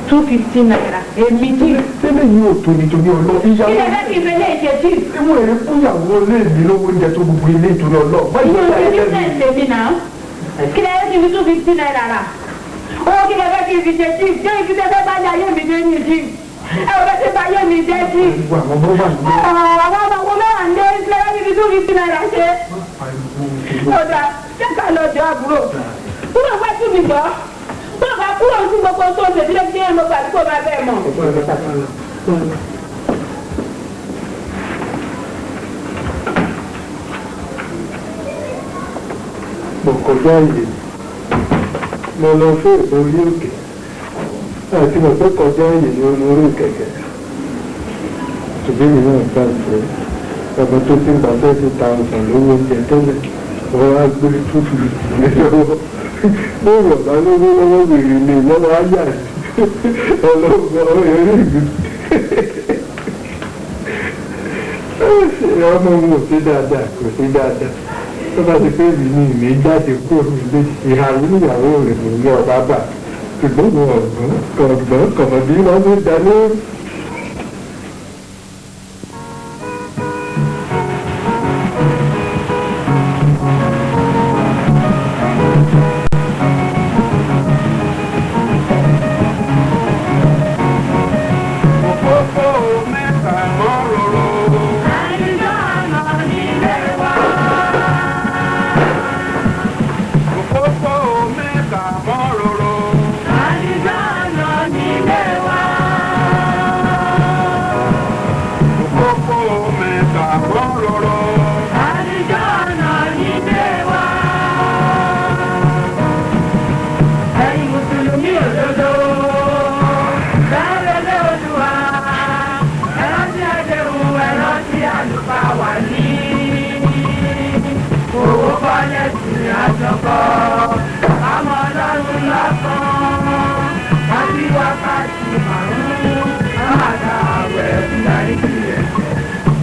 250 naira. Èmi chief. Tẹ́lẹ̀ yìí ò tó nítorí ọlọ́. Kí lè fẹ́ kí n fẹ́ lè ṣe chief? Ìwọ̀n èrè fúnyàwó lé mi lówó oúnjẹ tó gbogbo ilé ìtorí ọlọ́. Ìyẹn ò ní business èmi náà. Kí lè fẹ́ kí n fi 250 naira rà? Owó kí lè fẹ́ kí n fi ṣe chief? Ṣé ìfi tẹ́fẹ́ bá ní ayé mi dé ní chief? Ẹ ò fẹ́ ṣe bá ayé mi dé chief? Àwọn ọmọ wà ní. Àwọn ọmọ wo mẹ́wàá ń dé kí lè fẹ́ kí n fi 250 naira ṣe? Ọ̀dà jẹ́ ká lọ jọ àbúrò. Kúrò wá sí mi jọ. Kúrò bá kúrò sí gbogbo tó ń ṣèdílé tí ẹ̀ ń gbogbo àdúgbò máa bẹ́ẹ̀ mọ̀. Mo kọjá ìyè mo lọ fún ìbò orí òkè àti mo pé kọjá ìyè ní orí kẹ̀kẹ́ ṣùgbọ́n èmi náà gbà pé ọmọ tó ti ń gba 30,000 lówó oúnjẹ tẹ́lẹ̀ wọ́n á gbé 250 lé lọ́wọ́ mo rọ̀ bá lówó lọ́wọ́ wèrè lè lọ́wọ́ áyà ọlọ́gbọ́n eré mi ọmọ mi ò sí dáadáa kò sí dáadáa tó bá ti pé mi ní ìmí jáde kúrò nílé ìhà ìyàwó rẹ̀ ló ní ọba bà ṣùgbọ́n mo ọ̀gbọ́n kọ̀ọ̀gbọ́n kọ̀mọ̀bí wọn ló dá lórí. Òpópó mẹ́ta mọ́rọ̀rọ̀. Òpópó mẹ́ta mọ́rọ̀rọ̀. Àmọ́ Ọlọ́run lọ́kàn. Àti wákàtí márùn-ún. Àmàdà àwẹ̀ fúndarí sí ẹ̀ṣẹ̀.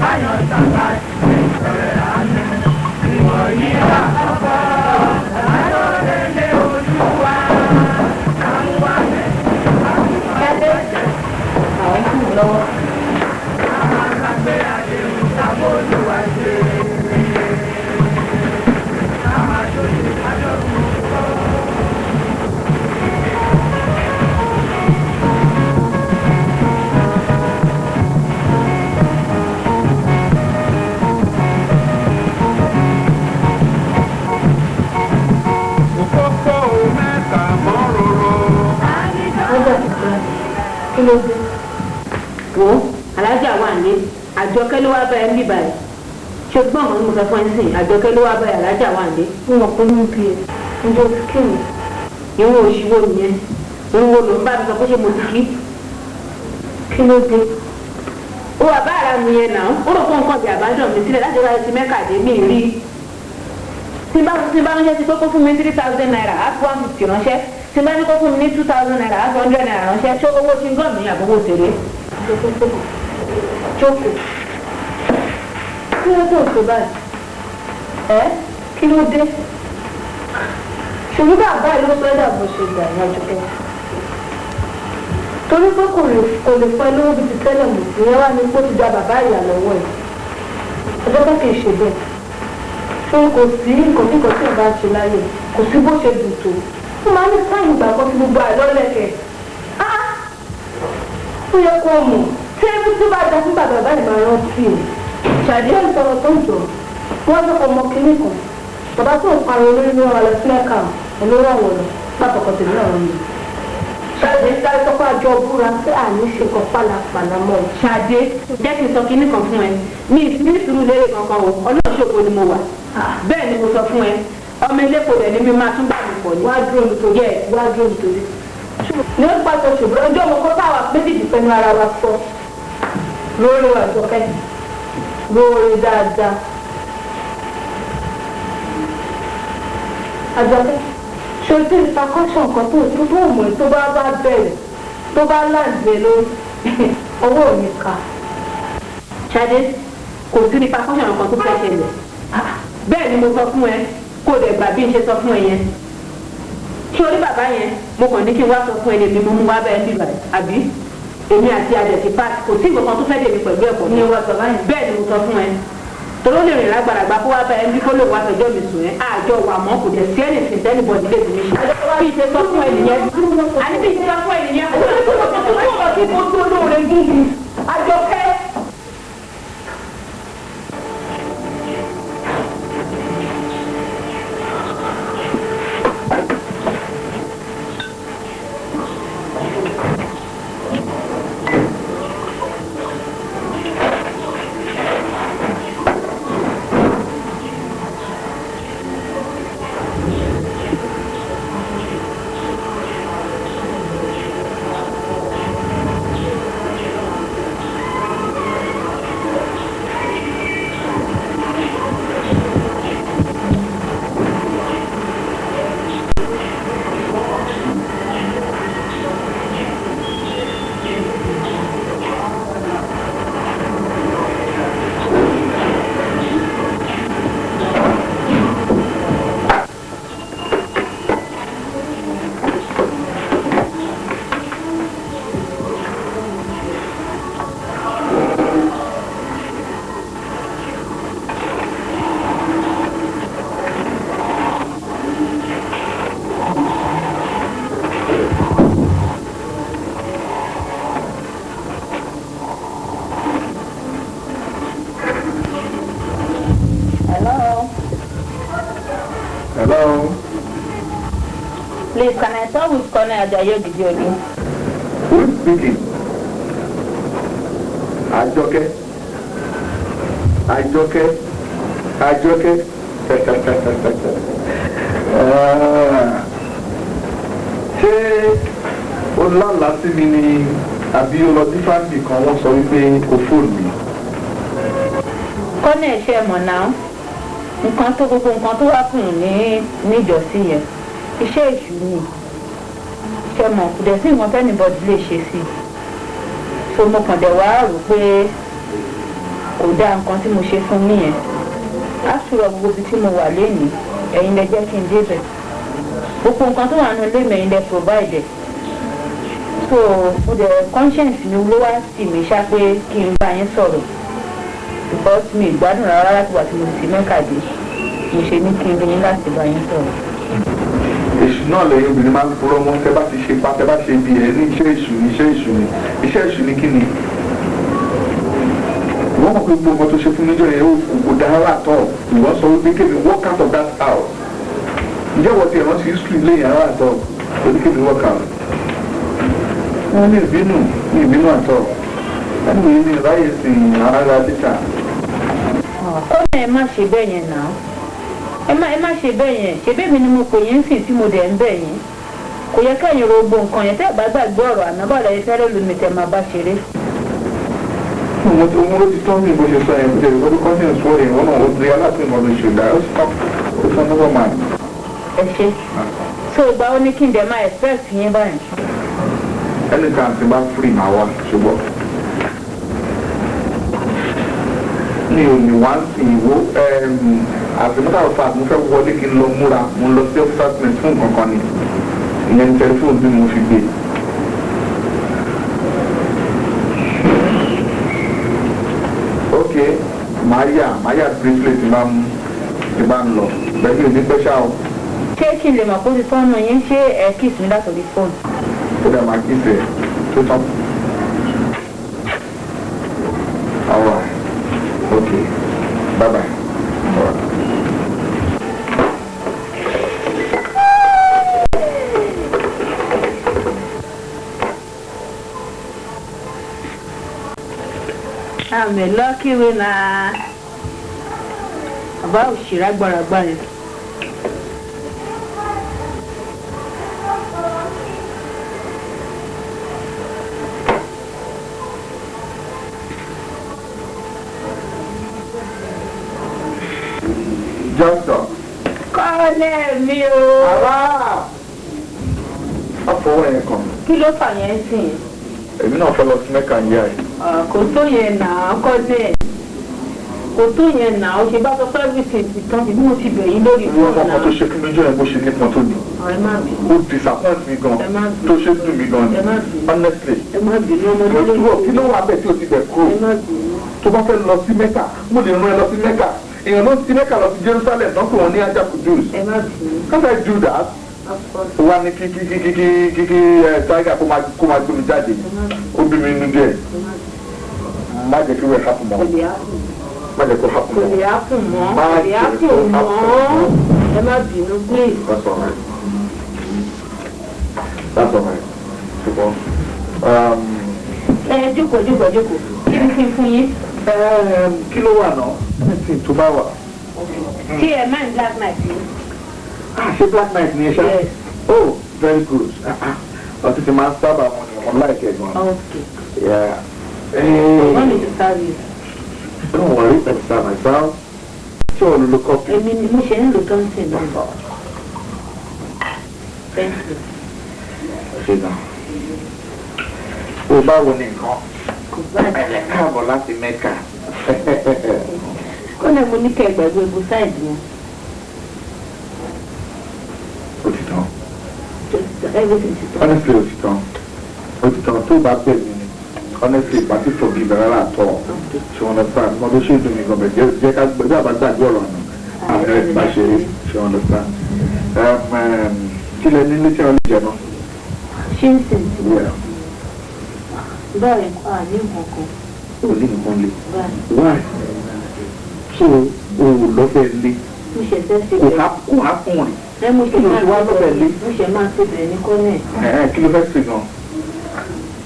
Báyọ̀ sàkà ìṣẹ̀rẹ̀ àánú. Ìwọ̀nyí àkọ́kọ́. Ayọ̀délé Olúwa. Àwọn àmẹ́. Àwọn kù lọ́wọ́. Àgbẹ̀ àdéhùn sábò Olúwa ṣe. Òpópó mẹ́ta mọ́ roro. Kí ló dé? Wo alájà wà ní Àjọkẹ́ ló wá bá ẹ níbà yìí. Ṣé gbọ́n àwọn mo sọ fún ẹ sìn Àjọkẹ́ ló wá bá ẹ alájà wà ní. Mo mọ̀ pé mo bí ẹ. Ǹjẹ́ o ti kí mi? Ìwọ̀n oṣù wo nìyẹn? Òun wo ló ń bá mi sọ pé ṣé mo ti kí? Kí ló dé? Ó wà bá ara mi yẹn náà, ó rò fún nǹkan bí àbájọ mi sílẹ̀ láti wáyé ti mẹ́kà dé mi rí. Tí n bá ránṣẹ́ sí pé kó fún mi ní ₦3,000, á fi 150 ránṣẹ́. Tí n bá ní kó fún mi ní ₦2,000, á fi ₦100 ránṣẹ́. Ṣé owó ti ń gàn mí àbówó tèrè? Jókòó. Kí ló dé òṣè báyìí? Ẹ́ kí ló dé? Ṣèlú bàbá ẹ̀ ló sọ ẹ́ dàbò ṣe ìgbà ìyá Àjọkẹ́. Torí pé kò lè fún ẹ lówó bíi ti tẹ́lẹ̀ mọ̀, ìyẹn wá ní kó ti gba bàbá ìyá lọ́wọ́ ẹ̀. Àjọkẹ́ kì í ṣe bẹ́ẹ̀. Ṣé kò sí nǹkan kíkan tí ò bá ṣe láyè? Kò sí bó ṣe dùn tó. Ó máa ní sáyìn ìgbà kan tí gbogbo àìlọ́lẹ̀kẹ̀. Ó yẹ kó mọ̀ tí ẹbí tó bá da fún bàbá báyìí máa rántí o. Ṣàdé ìsọ̀rọ̀ tó ń jọ wọ́n fẹ́ kọ́ ọmọ kínní kan. Bàbá tó ń pariwo lórí ní wọn lọ sí mẹ́ka olórí ọ̀wọ̀ lọ pápákọ̀ tèmi náà rán mi. Ṣàdé sáré sọ pé àjọ búra pé àní ṣe kan pálapàla mọ́ ọ. Ṣadé, jẹ́ kí n sọ kinní kan fún ẹ. Mi ì ní sùúrù lérè kankan o, Ọlọ́run ṣògo ni mo wà. Bẹ́ẹ̀ ni mo sọ fún ẹ, ọmọ elépo dẹ̀ ni mi máa tún bá mi pọ̀ ní. Wá dúró nítorí ẹ̀ wá dúró nítorí. Ní ó pàtó ṣùgbọ́n ọjọ́ mo kọ́ táwa méjèèjì pẹ̀lú ara wa sọ lórí Àjọkẹ́ lórí dáadáa. Àjọkẹ́ ṣojú ìfakọ́ṣọ̀ nǹkan tó tó tó mọ̀ tó bá bá bẹ̀rẹ̀ tó bá láǹdé lórí ọwọ́ ò ní ká. Ṣadé, kò sí ní fakọ́ṣọ̀ nǹkan tó fẹ́ ṣẹlẹ̀. Bẹ́ẹ̀ ni mo sọ fún ẹ, kó o dẹ̀ gbà bí n ṣe sọ fún ẹ yẹn. Ṣé orí bàbá yẹn, mo kàn ní kí n wá sọ fún ẹ lèmi mo mú wá bẹ́ẹ̀ bíbà àbí? Èmi àti Adẹ̀ ti pàṣẹ, kò sí nǹkan tó fẹ́ dèmi pẹ̀lú ẹ̀kọ́ Ní wọ́n sọ báyìí. Bẹ́ẹ̀ ni mo sọ fún ẹ. Torí ó lè rìn lágbàlagbà kó wá bá ẹ bí kó lè wá fẹjọ́ mi sùn ẹ́. Àjọ wà mọ́ kò dẹ̀ sí ẹnì sí sẹ́nìbọ̀dì lè fi mí ṣe. Bí ṣe sọ fún ẹ nìyẹn. Àní bí ṣe sọ fún ẹ nìyẹn. Àjọkẹ́. Hello. Hello. Please, can I talk with Colonel Ajayi Ogidiolu? Who is speaking? Àjọkẹ́. Àjọkẹ́. Àjọkẹ́. Ah. Ṣé o lálàá sí mi ni àbí o lọ sí fámìlì kan wọ́n sọ wípé o fóònù mi? Colonel ṣe mọ̀ náà. Nǹkan tó gbogbo nǹkan tó wá fún un ní níjọ́sí yẹn, iṣẹ́ èṣù ni. Ṣe mọ̀, kò dẹ̀ sí nǹkan tẹ́nibọ́dì lè ṣe sí i. So mo kàn dẹ̀ wá rò pé kò dáa nǹkan tí mo ṣe fún mi yẹn. After all, gbogbo ibi tí mo wà lénìí, ẹ̀yin lẹ jẹ́ kí n débẹ̀. Gbogbo nǹkan tó wà nínú ilé mi, ẹ̀yin lẹ provide ẹ̀. So mo dẹ̀ conscience mi ló wá tì mí ṣá pé kí n bá yín sọ̀rọ̀, because mi ì gbádùn rárá láti wà tí mo ti Mẹ́kà dé. Mo ṣe ní kí n rí yín láti bá yín sọ̀rọ̀. Èṣù náà lẹ́yìn obìnrin máa ń purọ́ mọ́. Tẹ́ bá ti ṣe pa, tẹ́ bá ṣe bí ẹ ní iṣẹ́ èṣù ní, iṣẹ́ èṣù ní, iṣẹ́ èṣù ní. Kí ni wọ́n mọ̀ pé gbogbo nǹkan tó ṣe fún mi jọ yẹn, ó kò dára látọ̀. Ìwọ sọ wípé kémi walk out of that house. Ǹjẹ́ wọ́n ti rántí history lẹ́yìn ara àtọ̀ oní kémi walk out? Wọ́n ní ìbínú, ní ìbínú àtọ̀ ẹnu yìí ní ìráyè sí ara títà. Ó ní ẹ má ṣe bẹ́ẹ̀ yẹn náà, ẹ má ṣe bẹ́ẹ̀ yẹn. Ṣe bẹ́ẹ̀ mi ni mo pè yín sìn tí mo dẹ̀ ń bẹ̀ yín. Kò yẹ kẹ́yìn ro gbogbo nǹkan yẹn. Tẹ́ ẹ bá gbàgbé ọ̀rọ̀ àná, báwo lẹ fẹ́rẹ́ lómi tẹ́ máa bá ṣeré? Mo ti òun ló ti tọ́ mi bó ṣe sọ yẹn, bó ṣe lè wọ́n conscience wọ́n yẹn, wọ́n náà ó di aláàfin nǹkan tó ṣe dá, ó sì tán, ó tán, never mind. Ẹ ṣe. So ìgbà wo ni kí n dẹ̀ máa expect yín báyìí? Anytime tí n bá free, máa wá, ṣùgbọ́n mi ò ní wá sí ìwó. As a matter of fact, mo fẹ́ wọlé kí n lọ múra. Mo lọ sí officers mess fún nǹkan kan ni. Ìyẹn ní tẹlifóònù bí mo fi gbé. Ok, màá yà briefly tí bá ń lọ. Bẹ́ẹ̀ mi ò ní pẹ́ ṣá o. Ṣé kí n lè mọ̀ pé ó ti tọ́nu yín, ṣé ẹ kiss mi látòrí fóònù? Ó dẹ̀ máa kiss ẹ̀ tó tán. All right. Okay. Bye bye. All right. I'm a lucky winner. Bàbá òṣèré agbáragbá yẹn. Johnson. Kọ́lẹ̀ mi o. Àrà! Ọ̀fọwọ́ yẹn kàn mí. Kí ló fà yẹn sìn? Èmi náà fẹ́ lọ sí Mẹ́kà ń yá ẹ̀. Kò tó yẹn nà á, kọ́lẹ̀. Kò tó yẹn nà ó. Ṣe bá sọ pé everything ti tán, bí mo ti bẹ̀ yín lórí Ìwọ fóònù ọmọ kan náà. tó ṣe fún mi jọ yẹn, bó ṣe nípọn tó ní. Ẹ má bínú. Ó disappoint mi gan. Ẹ má bínú. Tó ṣe dùn mí gan ni. Ẹ má bínú. Honestly. Ẹ má bínú, ọmọdé ló ń Kí ló kí ló wà bẹ́ẹ̀ tí o ti bẹ̀ kúrò? Ẹ má bínú. Tó bá fẹ́ lọ sí Mẹ́kà, mo lè rán ẹ lọ sí Mẹ́kà. Èèyàn ló ń sí Mẹ́kà lọ sí Jerusalem náà pé wọ́n ní Ajá Kudus. Ẹ má bínú. Can't I do that? Wá ní kí ẹ tiger kó máa gbé mi jáde. Ó bí mi nínú díẹ̀. Má jẹ́ kí wẹ́ẹ̀ happen mọ́. Kò lè happen. Má jẹ́ kó happen Kò mọ́. lè happen mọ́. Má Kò lè jẹ́ happen kó mọ́. happen. Ẹ má bínú, please. That's all right. That's all right. Ṣùgbọ́n Ẹ jókòó, jókòó, jókòó. Kí ni kí n fún yín? Kí ló wà náà? Anything tó bá wà. Ṣé ẹ máa ń Black Night yìí? Ah, ṣé Black Night ni ẹ ṣá? Yes. Oh, very good. Ah, ah. Ọtí ti máa ń sábà wọn ni wọn láìpẹ́ gan. Okay. Yeah. Want me to serve you? Don't worry, let me serve myself. Ṣé o lo coffee? Èmi ni mo ṣe ń lò tó ń sìn náà. Thank you. Ṣé gan? O báwo ni nǹkan? Kò bá Ẹ̀lẹ́, káàbọ̀ láti Mẹ́kà. Ó ní mo ní kẹ́ ẹ gbàgbé egbò side yẹn. Ó ti tán. Just everything ti tán. Honestly, ó ti tán. Ó ti tán. Tó bá bẹ̀ mí ni. Honestly, ìgbà tí forgive rárá àtọ̀. Ṣé wọn understand? Mo tó ṣe dùn mí gan bẹ̀ jẹ́ ká gbé àbá gbàgbé ọ̀rọ̀ àná. Àwọn ẹ̀rọ ìgbà ṣe é. Ṣé wọn understand? Kí lẹ ní létí ọ̀lẹ́ jẹ náà? Ṣé ń sìn tí Yeah. báyìí à ní nǹkan kan Ó ní nǹkan le. báyìí. Why? So, o ò lọ́fẹ̀ẹ́ lé. Mo ṣe fẹ́ ṣe Kò bẹ̀rẹ̀. há kò há kùn rìn. Ẹ mo ṣe Kí ló máa ṣe wá lọ́fẹ̀ẹ́ lé? Mo ṣe máa ṣe bẹ̀rẹ̀ ní kọ́nẹ̀. Ẹ̀hẹ́n, kí ló fẹ́ ṣe gan?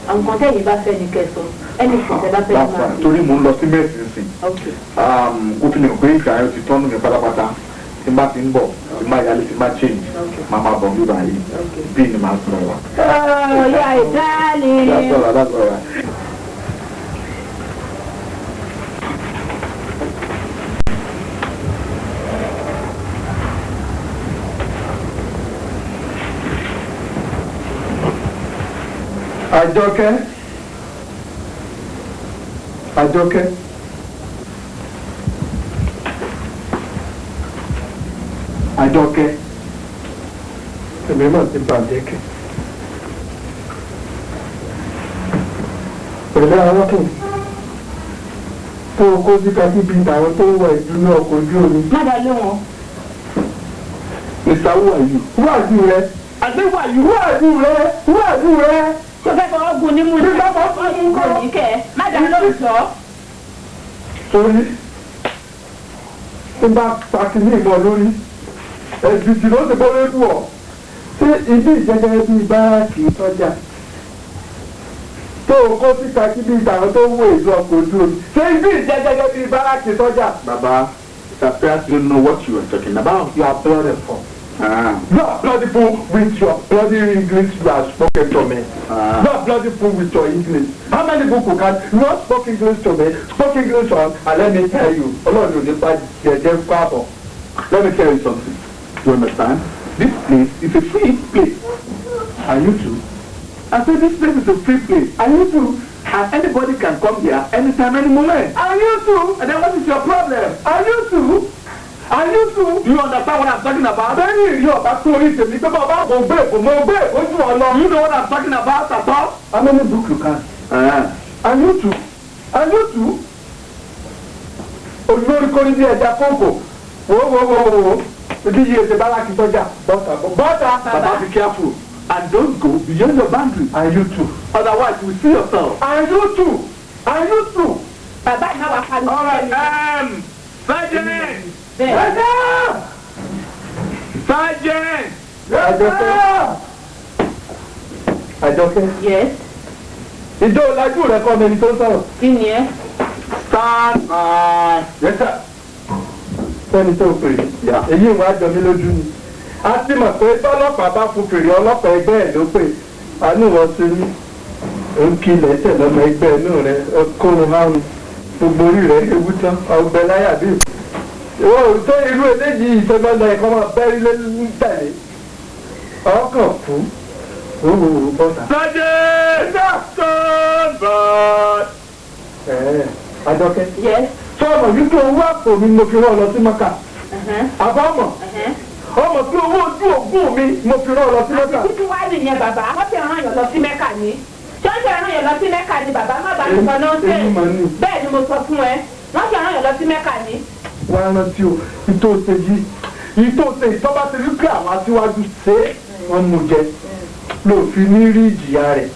Àwọn kan tẹ̀yìn bá fẹ́ ni kẹ́ sọ. Ẹnì kan tẹ́ bá fẹ́ ni That's máa fine. ṣe. Torí mò ń lọ sí mẹ́sì nsìn. Okay. Kó fi lè mọ̀ pé ìfẹ́ ayọ̀ ti tọ́nu mi pátápátá. Tí n bá ti ń bọ̀, tí n bá yálé, tí n bá change, máa máa bọ̀ bíbá yìí. Bí ni màá sọ̀rọ̀ wá. Oh, yeah, darling. That's all right, that's all right. Àjọkẹ́, Àjọkẹ́, Àjọkẹ́, èmi náà ti bàjẹ́ kẹ́. Pẹ̀lú arákùnrin tó o kó síta síbi àwọn tó ń wọ ìdúró ọkọ̀ ojú omi. Má dá lóhùn o. Mr. Who are you? Who are you rẹ? Àti who are you? Who are you rẹ? Who are you rẹ? Tó fẹ́ fọwọ́ gun ní mú ní. Nígbà tó fún un Kò ní kẹ́ ẹ. Má dá lóhùn sọ. Torí tí n bá pàtí ní ìbọn lórí, ẹ̀jìjì ló ti bọ́ lórí ọ̀. Ṣé ibi ìjẹ́gẹ́rẹ́ bíi bááràkì sọ́jà? Tó o kó síta síbi ìtàwọn tó ń wo èso ọkọ̀ ojú omi. Ṣé ibi ìjẹ́gẹ́rẹ́ bíi bááràkì sọ́jà? Baba, it appears you don't know what you are talking about. You are bloody fool. Ah. You are bloody fool with your bloody English you have spoken to me. Ah. You are bloody fool with your English. How many people can you not spoke English to me? Spoke English on and let me tell you. Ọlọ́run ò ní pa jẹjẹ kó àbọ̀. Let me tell you something. You understand? This place is a free place. And you too. I said this place is a free place. And you too. And anybody can come here anytime, any moment. And you too. And then what is your problem? And you too. And you too. Do you understand what I'm talking about? Bẹ́ẹ̀ni yóò bá tó orí tèmi pé bàbá kò gbé èkó mo gbé èkó jù ọ lọ. Do you know what I'm talking about at all? How many book you can? And you too. And you too. Olórí kórí bí ẹja kóńkò. Wo wo wo wo wo. Ibi yìí ètè bárakì sọ́jà. Bọ́tà bọ́tà. Baba, be careful and don't go beyond your boundary. And you too. Otherwise, you will see yourself. And you too. And you too. Bàbá ìná wa pariwo. All right, Sergeant! Bẹ́ẹ̀. Ẹja! Sergeant! Àjọkẹ́. Àjọkẹ́. Yes. Ìjọ ọ̀làjú rẹ̀ kọ́ mi ẹni tó ń sọ̀rọ̀. Kí ni ẹ? Stand by. Yes sir. Sẹ́ni tó pè é. Èyí ìwà àjọ mi lójú ni. A ti mọ̀ pé tọ́lọ́pàá bá fún fèrè ọlọ́pàá ẹgbẹ́ ẹ̀ ló pè. Àánú wọn ti ní. Ó ń kí ilẹ̀ tẹ̀ lọ́mọ ẹgbẹ́ inú rẹ̀ kórun márùn. Gbogbo orí rẹ̀ ewu tán. Ọgbẹ́ láyà bí. Ìwọ ò tó irú eléyìí ìfẹ́mọ́lá ẹ̀kọ́ máa bẹ́rí lé ń tẹ̀lé. Ọkàn kú. Ó wò ó bọ́ta. Sergeant! Stand by. Ẹ̀ẹ́ Àjọkẹ́. Yes. Sọ̀rọ̀ wípé owó àpò mi mo fi rán ọ lọ sí Mọ́kà. Àbámọ̀. Ọmọ tí owó ojú ògùn mi mo fi rán ọ lọ sí Mọ́kà. Títí wá nìyẹn bàbá. Wọ́n ti rán yàn lọ sí Mẹ́kà ni. Ṣé wọ́n ti rán yàn lọ sí Mẹ́kà ni bàbá? Má bàa sọ nọ́ọ̀sẹ̀. Èmi mà ní. Bẹ́ẹ̀ ni mo sọ fún ẹ. Wọ́n ti rán yàn lọ sí Mẹ́kà ni. Wá rántí o, ìtò ṣe yìí, ìtò ṣe ìtọ́ba ti rí pé àwọn aṣíwájú ṣe é, wọ́n mú jẹ. Lòfin ní rí ìjìyà rẹ̀.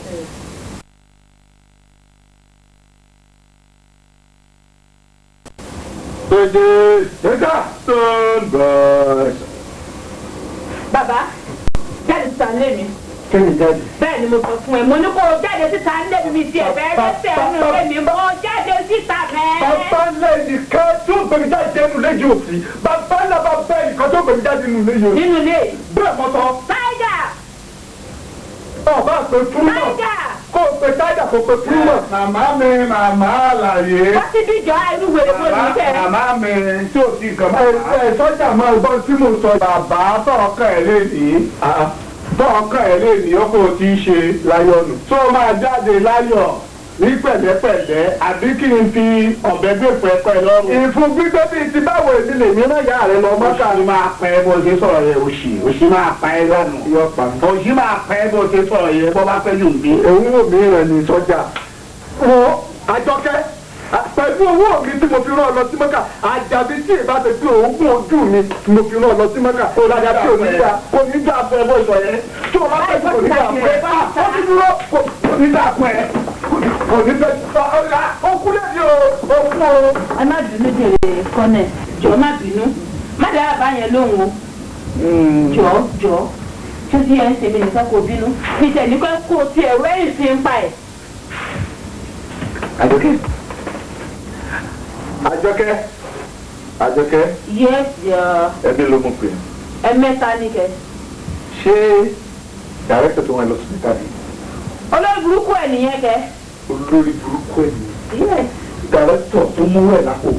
Sergeant! Yẹ́sà! Stand by. Bàbá, jáde síta nílé mi. Kẹ́mi jáde. Bẹ́ẹ̀ ni mo sọ fún ẹ. Mo ní kó o jáde síta nílé mi mi ti ẹ̀fẹ́ rẹ́sẹ̀ nínú ilé mi. Mo jáde síta mẹ́ẹ́. Bàbá ńlá ẹnìkan tó gbèmí jáde nínú léyìí òsì. Bàbá ńlá bàbá ẹnìkan tó gbèmí jáde nínú léyìí òsì. Nínú ilé yìí. Bẹ́ẹ̀ mọ́ sọ, Táìgà! ọba àpè fún náà. Táìgà! Kó o pe táìgà kó o pe fún náà. Màmá mi, màmá àlàyé. Wọ́n ti bí jọ irú wèrè mo ní kẹ́. Màmá mi tí ò sí nǹkan Ẹ màmá. ẹ sọ́jà máa gbọ́ tí mò ń sọ. Bàbá tọ̀ọ̀kan ẹ̀ lé ní. Tọ̀ọ̀kan ẹ̀ lé ní ó kò tí í ṣe. Láyọ̀nù. Tó máa jáde láyọ̀ ní pẹ̀lẹ́pẹ̀lẹ́ àbí kí n fi ọ̀bẹ gbé pẹ́pẹ́ lọ́rùn. Ìfun gbígbé bíi ti báwo èmi lè mí náà yá rẹ lọ mọ́kà. Òṣì máa pẹ́ bó ṣe sọ̀rọ̀ yẹn òṣì òṣì máa pa ẹ́ lánàá. Yọ pa mí. Òṣì máa pẹ́ bó ṣe sọ̀rọ̀ yẹn bó bá pẹ́ jù ń bí. Òun wò mí rẹ̀ ní sọ́jà. Wọ́n Àjọkẹ́ pẹ̀lú owó mi tí mo fi rán ọ lọ sí mọ́kà àjàbí tí ìbá ti fi òògùn ojú mi tí mo fi rán ọ lọ sí mọ́kà àjàbí ò ní dá kò ní dá fún ẹ bó sọ yẹn tí o bá fẹ́ kò ní dá fún ẹ ó ti dúró kò ní dá fún ẹ kò ní dá ó kú lẹ́yìn o ó kú o. Ẹ má bínú jèrè kọ́nẹ̀. Jọ̀ọ́ má bínú. Má dá bàbá yẹn lóhùn o. Jọ̀ọ́ jọ̀ọ́. Ṣé tí ẹ ń ṣe mí nìkan kò bínú? Mi tẹ̀ ní kó o tiẹ̀ rẹ́yìn sí ń pa ẹ̀. Àjọkẹ́ Àjọkẹ́ Àjọkẹ́ Yes, dear. Ẹbí ló mú pé. Ẹ mẹ́ta ní kẹ. Ṣé dàrẹ́tọ̀ tó wọn lọ sí níta ni? Olórí burúkú ẹ̀ nìyẹn kẹ. Olórí burúkú ẹ̀ nìyẹn. Yes. Dàrẹ́tọ̀ tó mú ẹ̀ lápò.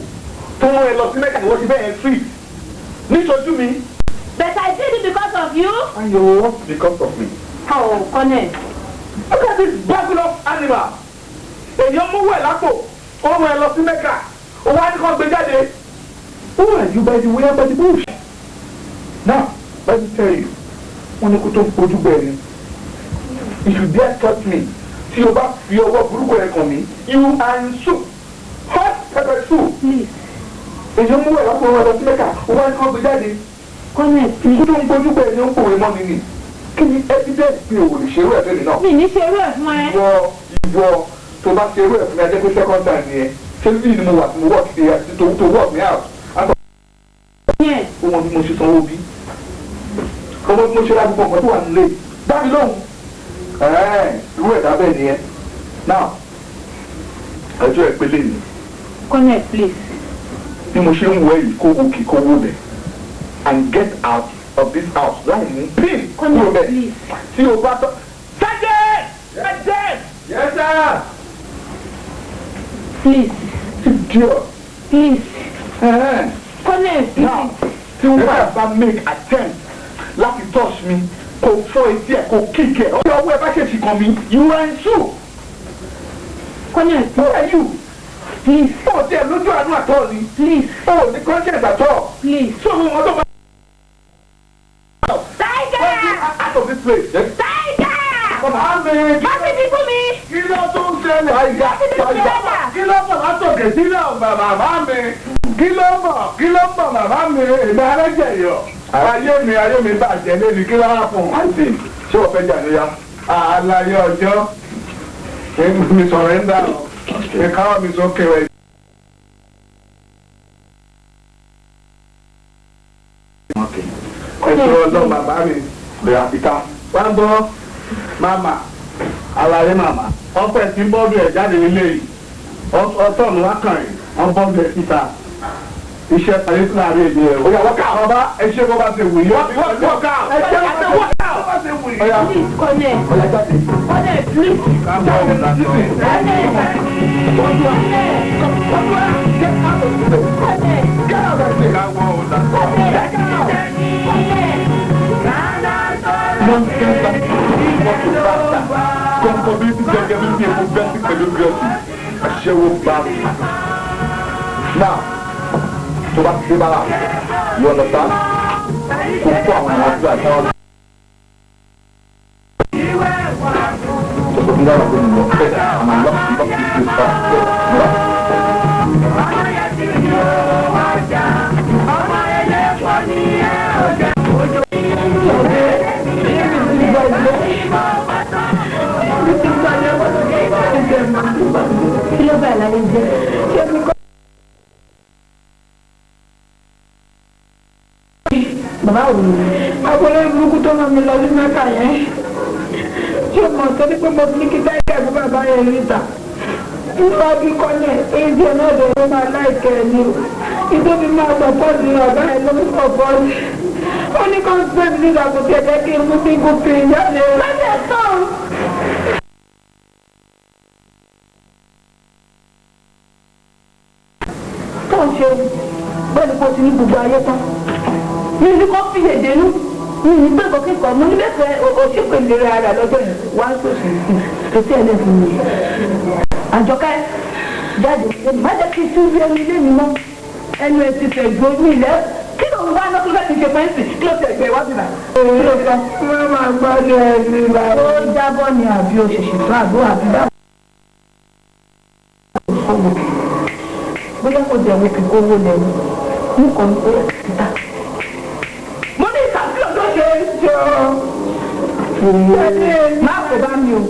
Tó mú ẹ lọ sí Mẹ́kà ni wọ́n ti bẹ́ẹ̀ free. Níṣojú mi. But I did it because of you. And you what because of me? Oh, Colonel, Look at this bundle of animal. Èèyàn mú wẹ̀ lápò, ó rán ẹ lọ sí Mẹ́kà, ó wá ní kó gbé jáde. Who are you by the way by the bush? Now, let me tell you, wọ́n ní kó tó fojú bẹ̀rẹ̀. If you dare touch me, tí o bá fi ọwọ́ burúkú ẹ̀ kàn mí, you are in soup, hot pepper soup. Èèyàn mú wẹ̀ lápò, ó rán ẹ lọ sí Mẹ́kà, ó wá ní kó gbé jáde. Kó tó ń fojú bẹ̀rẹ̀ ni ó ń pòwe mọ́ mi nì. Kí ni evidence pé o lè ṣerú ẹ̀ fẹ́mi náà? Mi ní ṣerú ẹ̀ fún ẹ. Ìwọ ìwọ tó bá ṣerú ẹ̀ fún mi, ajẹ́ pé second time nìyẹn. Ṣé bí ni mo wà tí mo work ṣe tó work me out? Ó mọ bí mo ṣe sanwó bí. Ọmọ bí mo ṣe ra gbogbo nǹkan tó wà nílé. Dá mi lóhùn. Irú ẹ̀dá bẹ́ẹ̀ nìyẹn. Now, ẹjọ́ ẹ̀ pélé ni. Colonel, please. Bí mo ṣe ń wọ èyí kó wò kí kó wò bẹ̀. And get out of this house láì mú pin kúrò bẹ̀. Tí o bá tọ́. Sergeant! Sergeant! Yes, sir. Please. Idiot. Please. Colonel, please. Now, tí wọ́n bá make attempt láti touch mi, kò fọ́ etí ẹ̀, kò kick ẹ̀. Ọjọ́ ọwọ́ ẹ bá ṣèṣì kàn mí, you are in soup. Colonel, who are you? Please. Ó tiẹ̀ lójú àánú àtọ́ ni. Please. Ó ní conscience àtọ́. Please. So wọn tó bá. Tiger! Out of this place. Tiger! Màmá mi. Má fi bí fún mi. Kí ló tún ṣẹlẹ̀? Tiger! Kí ló bọ̀ látòkè sílẹ̀ ọ̀gbà màmá mi? Kí ló bọ̀? Kí ló bọ̀ màmá mi? Èmi arẹ́jẹ̀yọ̀. Ayé mi bàjẹ́ lẹ́nu kí ló wá fún un. Àǹtí, ṣé o fẹ́ jà níyà? Àlàyé ọjọ́. Mi sọ̀rọ̀ ń dà ọ́. Mi káwọ́ mi sókè rẹ̀. Ẹ̀sùn ọlọ́run bàbá mi. Bẹ̀rẹ̀ ìta. Wá ń bọ́ màmá, àlàyé màmá. Ọpẹ́ tí ń bọ́ọ̀dù ẹ̀ jáde nílé yìí. Ọtọ́ọ̀nù wá kàn yín. Wọ́n bọ́ọ̀dù ẹ̀ síta. Iṣẹ́ parí láàrin èdè ẹ̀. Oya wọ́n ká Bàbá ẹ ṣe bó bá ṣe wù yín. Wọ́n ká. Ẹ ṣe bó bá ṣe wù yín. Oya Please, Colonel. Oya jáde. Colonel, please. Jáde sísìn. Colonel. Get out of this place. Colonel. Get out of this place. Colonel. Colonel. Nonsense and what to bastard. Comfortability jẹgẹbílítì epo bẹ́sì pẹ̀lú gírẹ́sì. Aṣẹ́wó bá mi. Now, tó bá ti dé bára, you understand? Kò kó àwọn ọmọ àdúrà tí wọ́n. Tó sọ fún dára pé mo lọ fẹ́ àmà lọ́kì lọ́kì tí ó fà fẹ́. Kí ló bá ẹ̀ láyé jẹ́? Bàbá wo ni? Agolo burúkú tó rán mi lọ sí Mẹ́kà yẹn. Ṣé o mọ̀ sọ pé mo ní kí táìkà fún bàbá yẹn níta? Nípa bí kọ́lẹ̀ èyí tí ẹ náà lè máa láìkẹ́ ẹ ní o. Ìtòbí máa sọ pọ́ọ̀sì bàbá yẹn ló ń sọ pọ́ọ̀sì. Ó ní kó ń gbé mi nígbà kò tiẹ̀ jẹ́ kí n mú sí gòkè jáde. Lọ́sẹ̀ tán. Tó ń ṣe bẹ́ẹ̀ ni kò sí ní gbogbo ayé tán. Mi ní kó fi èdè nú. Mi ní gbẹ̀gbọ́ kíkọ́. Mo ní bẹ́ẹ̀ fẹ́ òṣèpè lera ara lọ́jọ́ yẹn. Wá sòsì ètò ẹ̀ lẹ́fún mi. Àjọkẹ́ jáde má jẹ́ kí n tún rí ẹnu ilé mi mọ́. Ẹnu ẹ ti fẹ̀ gbó mi lẹ́. Kí ló ń wá náà kí ló fẹ́ fi ṣe fẹ́ǹsì? Kí ló fi ẹ̀gbẹ́ wá bìbà? Kí ló sọ? Wọ́n máa gbọ́dọ̀ ẹni bàbá. Ó jábọ́ ni àbí òṣèṣì tó àbó àbí báwo. Bóyá kò jẹ́ wípé kó wó lẹ́nu. Mú kàn ó ta. Mo ní ìtàkùn tó ṣe é jọ. Má kò bá mi o.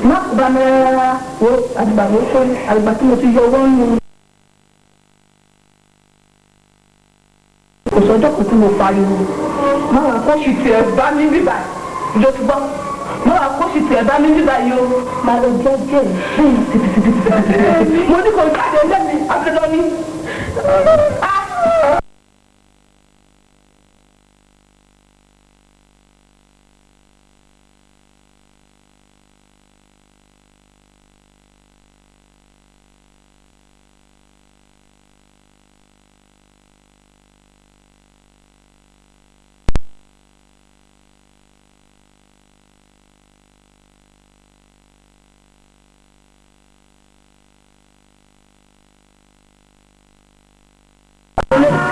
Má kò bá mi rárá. Wo àgbà ló ṣe àgbà tí mo ti yọ ọwọ́ nù. Kò sọ́jọ́ kan tí mo pariwo. Má wàá kó sì tiẹ̀ bá mi bíbà. Ìjọ ti gbọ́. Má wàá kó sì tiẹ̀ bá mi bíbà yìí o. Má lọ jẹ́jẹ́ tìtìtìtìtìtì. Mo ní kò jáde lẹ́mi àbẹ̀lọ́ ni.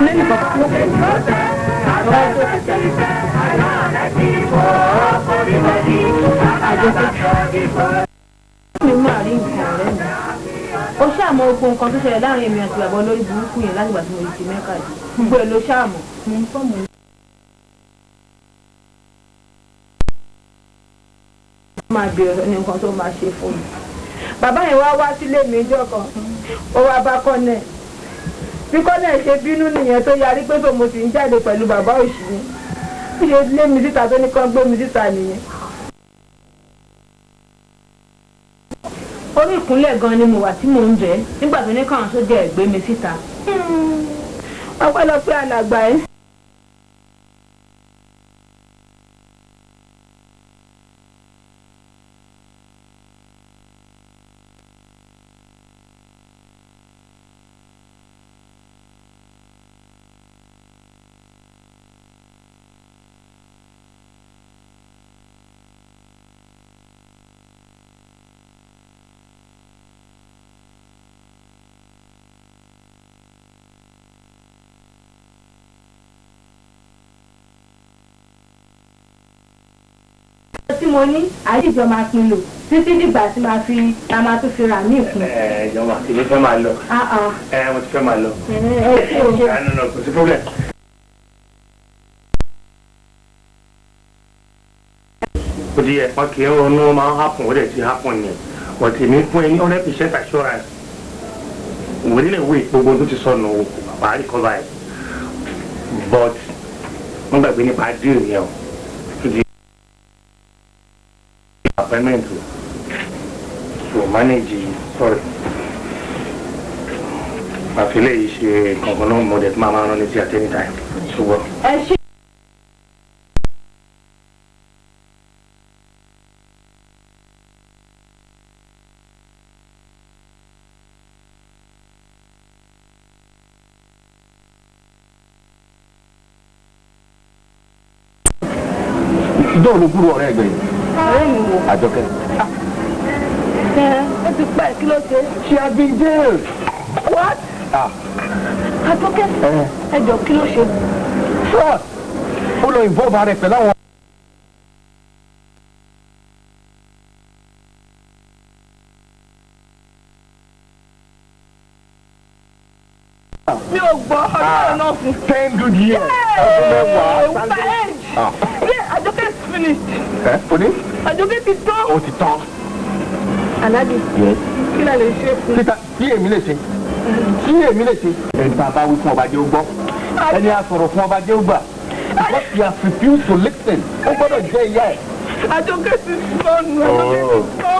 Lẹ́yìn kan. Mi máa rí nǹkan ọ̀rẹ́ mi. Ó ṣàmọ́ ogun nǹkan tó ṣẹlẹ̀ láàrin èmi àti bàbá olórí burúkú yẹn látìgbà tí mo ti Mẹ́kà dé. Gbogbo ẹ̀ ló ṣàmọ̀. Mo ń fọ́ mo máa bèèrè ní nǹkan tó máa ṣe fún mi. Bàbá yẹn wá wá sílé mi ìjọ kan, ó wá bá kọ́nẹ̀. Bí kọ́nẹ̀ ṣe bínú nìyẹn tó yarí pé tó mo sì ń jáde pẹ̀lú bàbá òṣì ni. Bí ṣe lé mi síta tó ní kán gbé mi síta nìyẹn. Orí ìkúnlẹ̀ gan ni mo wà tí mò ń bẹ̀ nígbà tó ní káwọn sójà ẹ̀ gbé mi síta. Ọpẹ́lọpẹ́ alàgbà ẹ̀. Tí mo ní àdìjọ máa pin lò títí dìgbà tí máa fi ta máa tún fi rà ní ìkún. Ẹ jọ̀wọ́, èmi fẹ́ máa lọ. Ẹ mo ti fẹ́ máa lọ. Ẹ ṣé o. Ah, no, no, kò sí problem. Ó di ẹ wọn kì í ronú, máa ń happen, ó dẹ̀ ti happen ni, but èmi fún ẹ ní 100% assurance, within a week gbogbo ohun tó ti sọnù wàá recover ẹ, but wọ́n gbàgbé nípa deal yẹn o tó di appointment o to manage. Sorry, àfilẹ̀ yìí ṣe kankan náà, mo dẹ̀ tó máa máa rán létí at any time, ṣùgbọ́n. Ẹ ṣé. Ìjọ ló kúrò ọ̀rẹ́ ẹgbẹ́ yìí? Ọ̀rẹ́ mi wò. Àjọkẹ́. Ẹ ó ti pẹ́, kí ló ṣe? She has been jailed. What? Ah. Àjọkẹ́, ẹ jọ, kí ló ṣe? Fraud. Ó lọ involve ara ẹ̀ pẹ̀lú àwọn. Mi ò gbọ́ ọdún náà fún. 10 good years. Ọdún 10. With my age. Yeah, Àjọkẹ́ is finished. Ẹ o ní. Àjọkẹ́ ti tán. Ó ti tán. Aládì, Yes. kí la lè ṣe fún? Títa tí èmi lè ṣe. Tí èmi lè ṣe. Ẹni tá a bá wí fún ọba jẹ́ ó gbọ́. Ẹni a sọ̀rọ̀ fún ọba jẹ́ ó gbà. Because he has refused to listen. Ó gbọ́dọ̀ jẹ́ ìyá ẹ̀. Àjọkẹ́ ti sọnù, Àjọkẹ́ ti tán.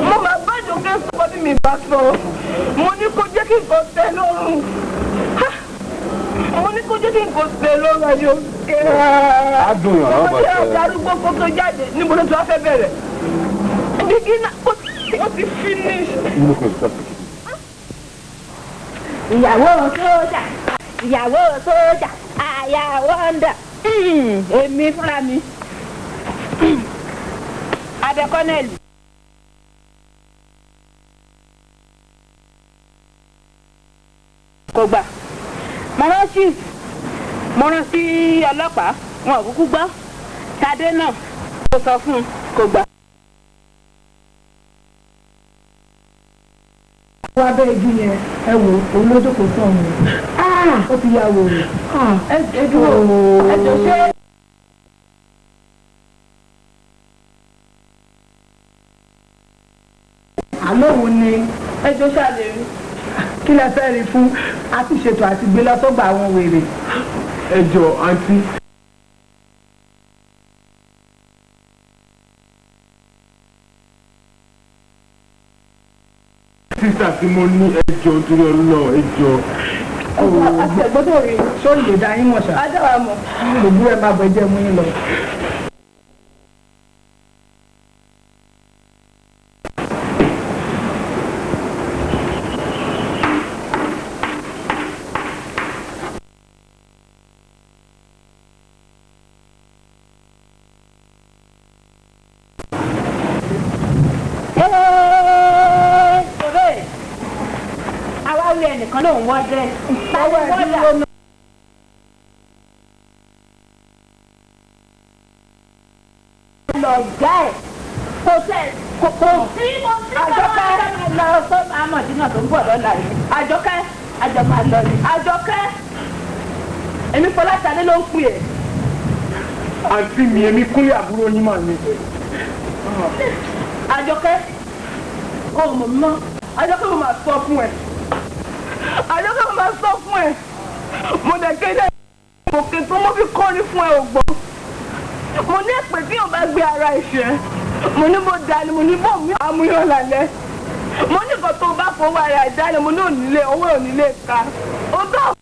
Mo máa bá Àjọkẹ́ sọ bí mi bá sọ. Mo ní kó jẹ́ kí nǹkan tẹ́ lọ́rùn. Ha! Mo ní kó jẹ́ kí nǹkan tẹ́ lọ́rùn Àjọkẹ́. Á dùn yàn Mo ṣe ọ̀gá arúgbó kó tó jáde, níbo ló ti wá fẹ́ bẹ̀rẹ̀? Bígínà ó ti finish. Ìyàwó sójà, ìyàwó sójà, àyà wọ́ndà. Èmi fúnra mi, abẹ kọ́nẹ́ẹ̀lì. Kò gbà. Mo rán chief, mo rán sí ọlọ́pàá, wọn ò kúkú gbọ́. Tadé náà mo sọ fún un, kò gbà. Wá bẹ́ẹ̀ igi yẹn, ẹ wò ó, òun ló jókòó sọ̀rọ̀, ó ti ya wòrò. Ẹ dúró, ẹ jọ ṣe. Àlọ́ òun ni. Ẹ jọ ṣáà lè rí. Kí lẹ fẹ́ rí fún? A ti ṣètò àti gbé lọ sọ́gbà àwọn wèrè. Ẹ jọ, àǹtí. Sísà tí mo ní, ẹ jọ, torí Ọlọ́run, ẹ jọ. Àti ẹ̀gbọ́dọ̀ rí. Ṣó lè dá yín mọ̀ ṣá? Adára mọ̀. Gbogbo ẹ̀ máa bọ̀, jẹ́ mú yín lọ. Àwa rí ẹnìkan lòun wọ́ dírẹ́sì. Ọwọ́ ẹ̀ dúró náà. lọ̀gá ẹ̀ kò tẹ̀ kò sí mo sí Àjọkẹ́. Àjọkẹ́ lọ fún amọ̀dínà tó ń bọ̀ lọ́la yìí. Àjọkẹ́. Àjọ máa lọ ni. Àjọkẹ́. Èmi Fọláṣadé ló ń pè é. Àǹtí mi, èmi Kúnlé àbúrò yín mà ní. Àjọkẹ́, o mọ̀ mọ́. Àjọkẹ́, mo máa sọ fún ẹ. Àjọkẹ́, mo máa sọ fún ẹ. Mo dẹ̀ kéde mo ké tó mo fi kọrin fún ẹ ò gbọ́. Mo ní èpè tí yóò bá gbé ara ìṣẹ́. Mo ní bó da ni, mo ní bó mi àmúyàn lálẹ́. Mo ní nǹkan tó bá fowó ara ẹ̀ dání, mo ní ònílé owó ònílé ká. Ó bá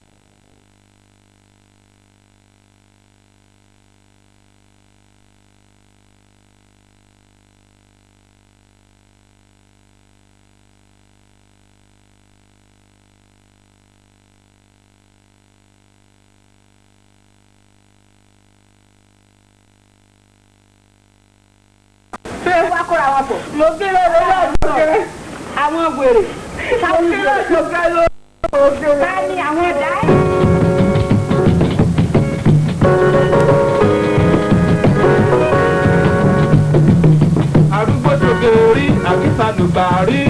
Fẹ́ wá kóra wọn pọ̀. Mo kéré lórí Àjọkẹ́. Àwọn wèrè. Mo kéré Àjọkẹ́ lórí. Ká ní àwọn ọ̀dà ẹ̀. Arúgbó tóge rí àkísà lùgbà rí.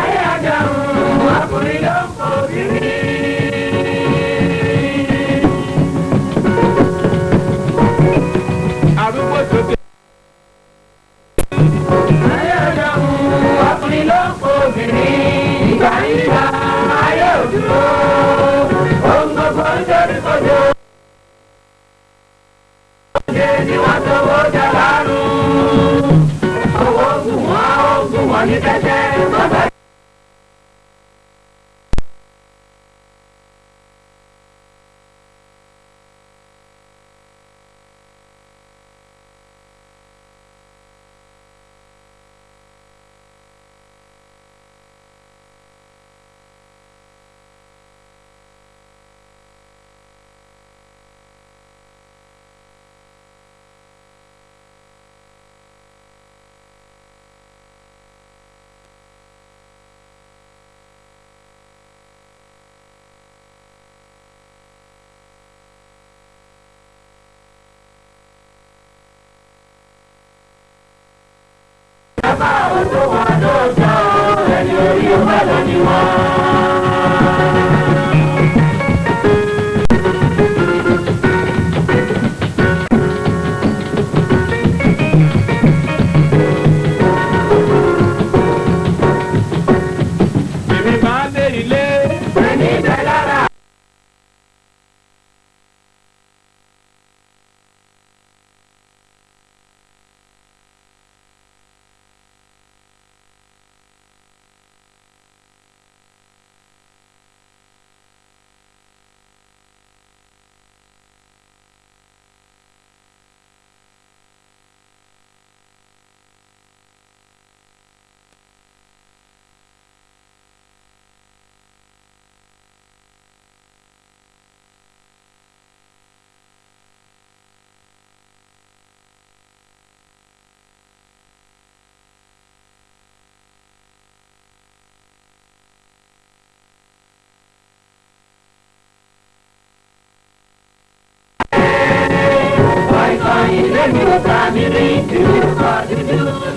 Ayé àjàrùn ọkùnrin ló ń pò obìnrin. Arúgbó tóge. Ayé àjàrùn ọkùnrin ló ń pò obìnrin. Ìgbà yíyá ayé òdúró. Ohun gbogbo ń dorí kodò. Oúnjẹ ni wọ́n tọwọ́ jà lárùn. Owó gùn wọ́n, ó gùn wọ́n ní kẹ́kẹ́. Wọ́n bá bá àwọn tó wà lóòjọ́ ẹni orí ó bá lọ ní wọn. Èmi máa lé ilé. Ẹni bẹ lára. Àìsàn ilé mi ò bá mi rí, èmi ò bá dúdú.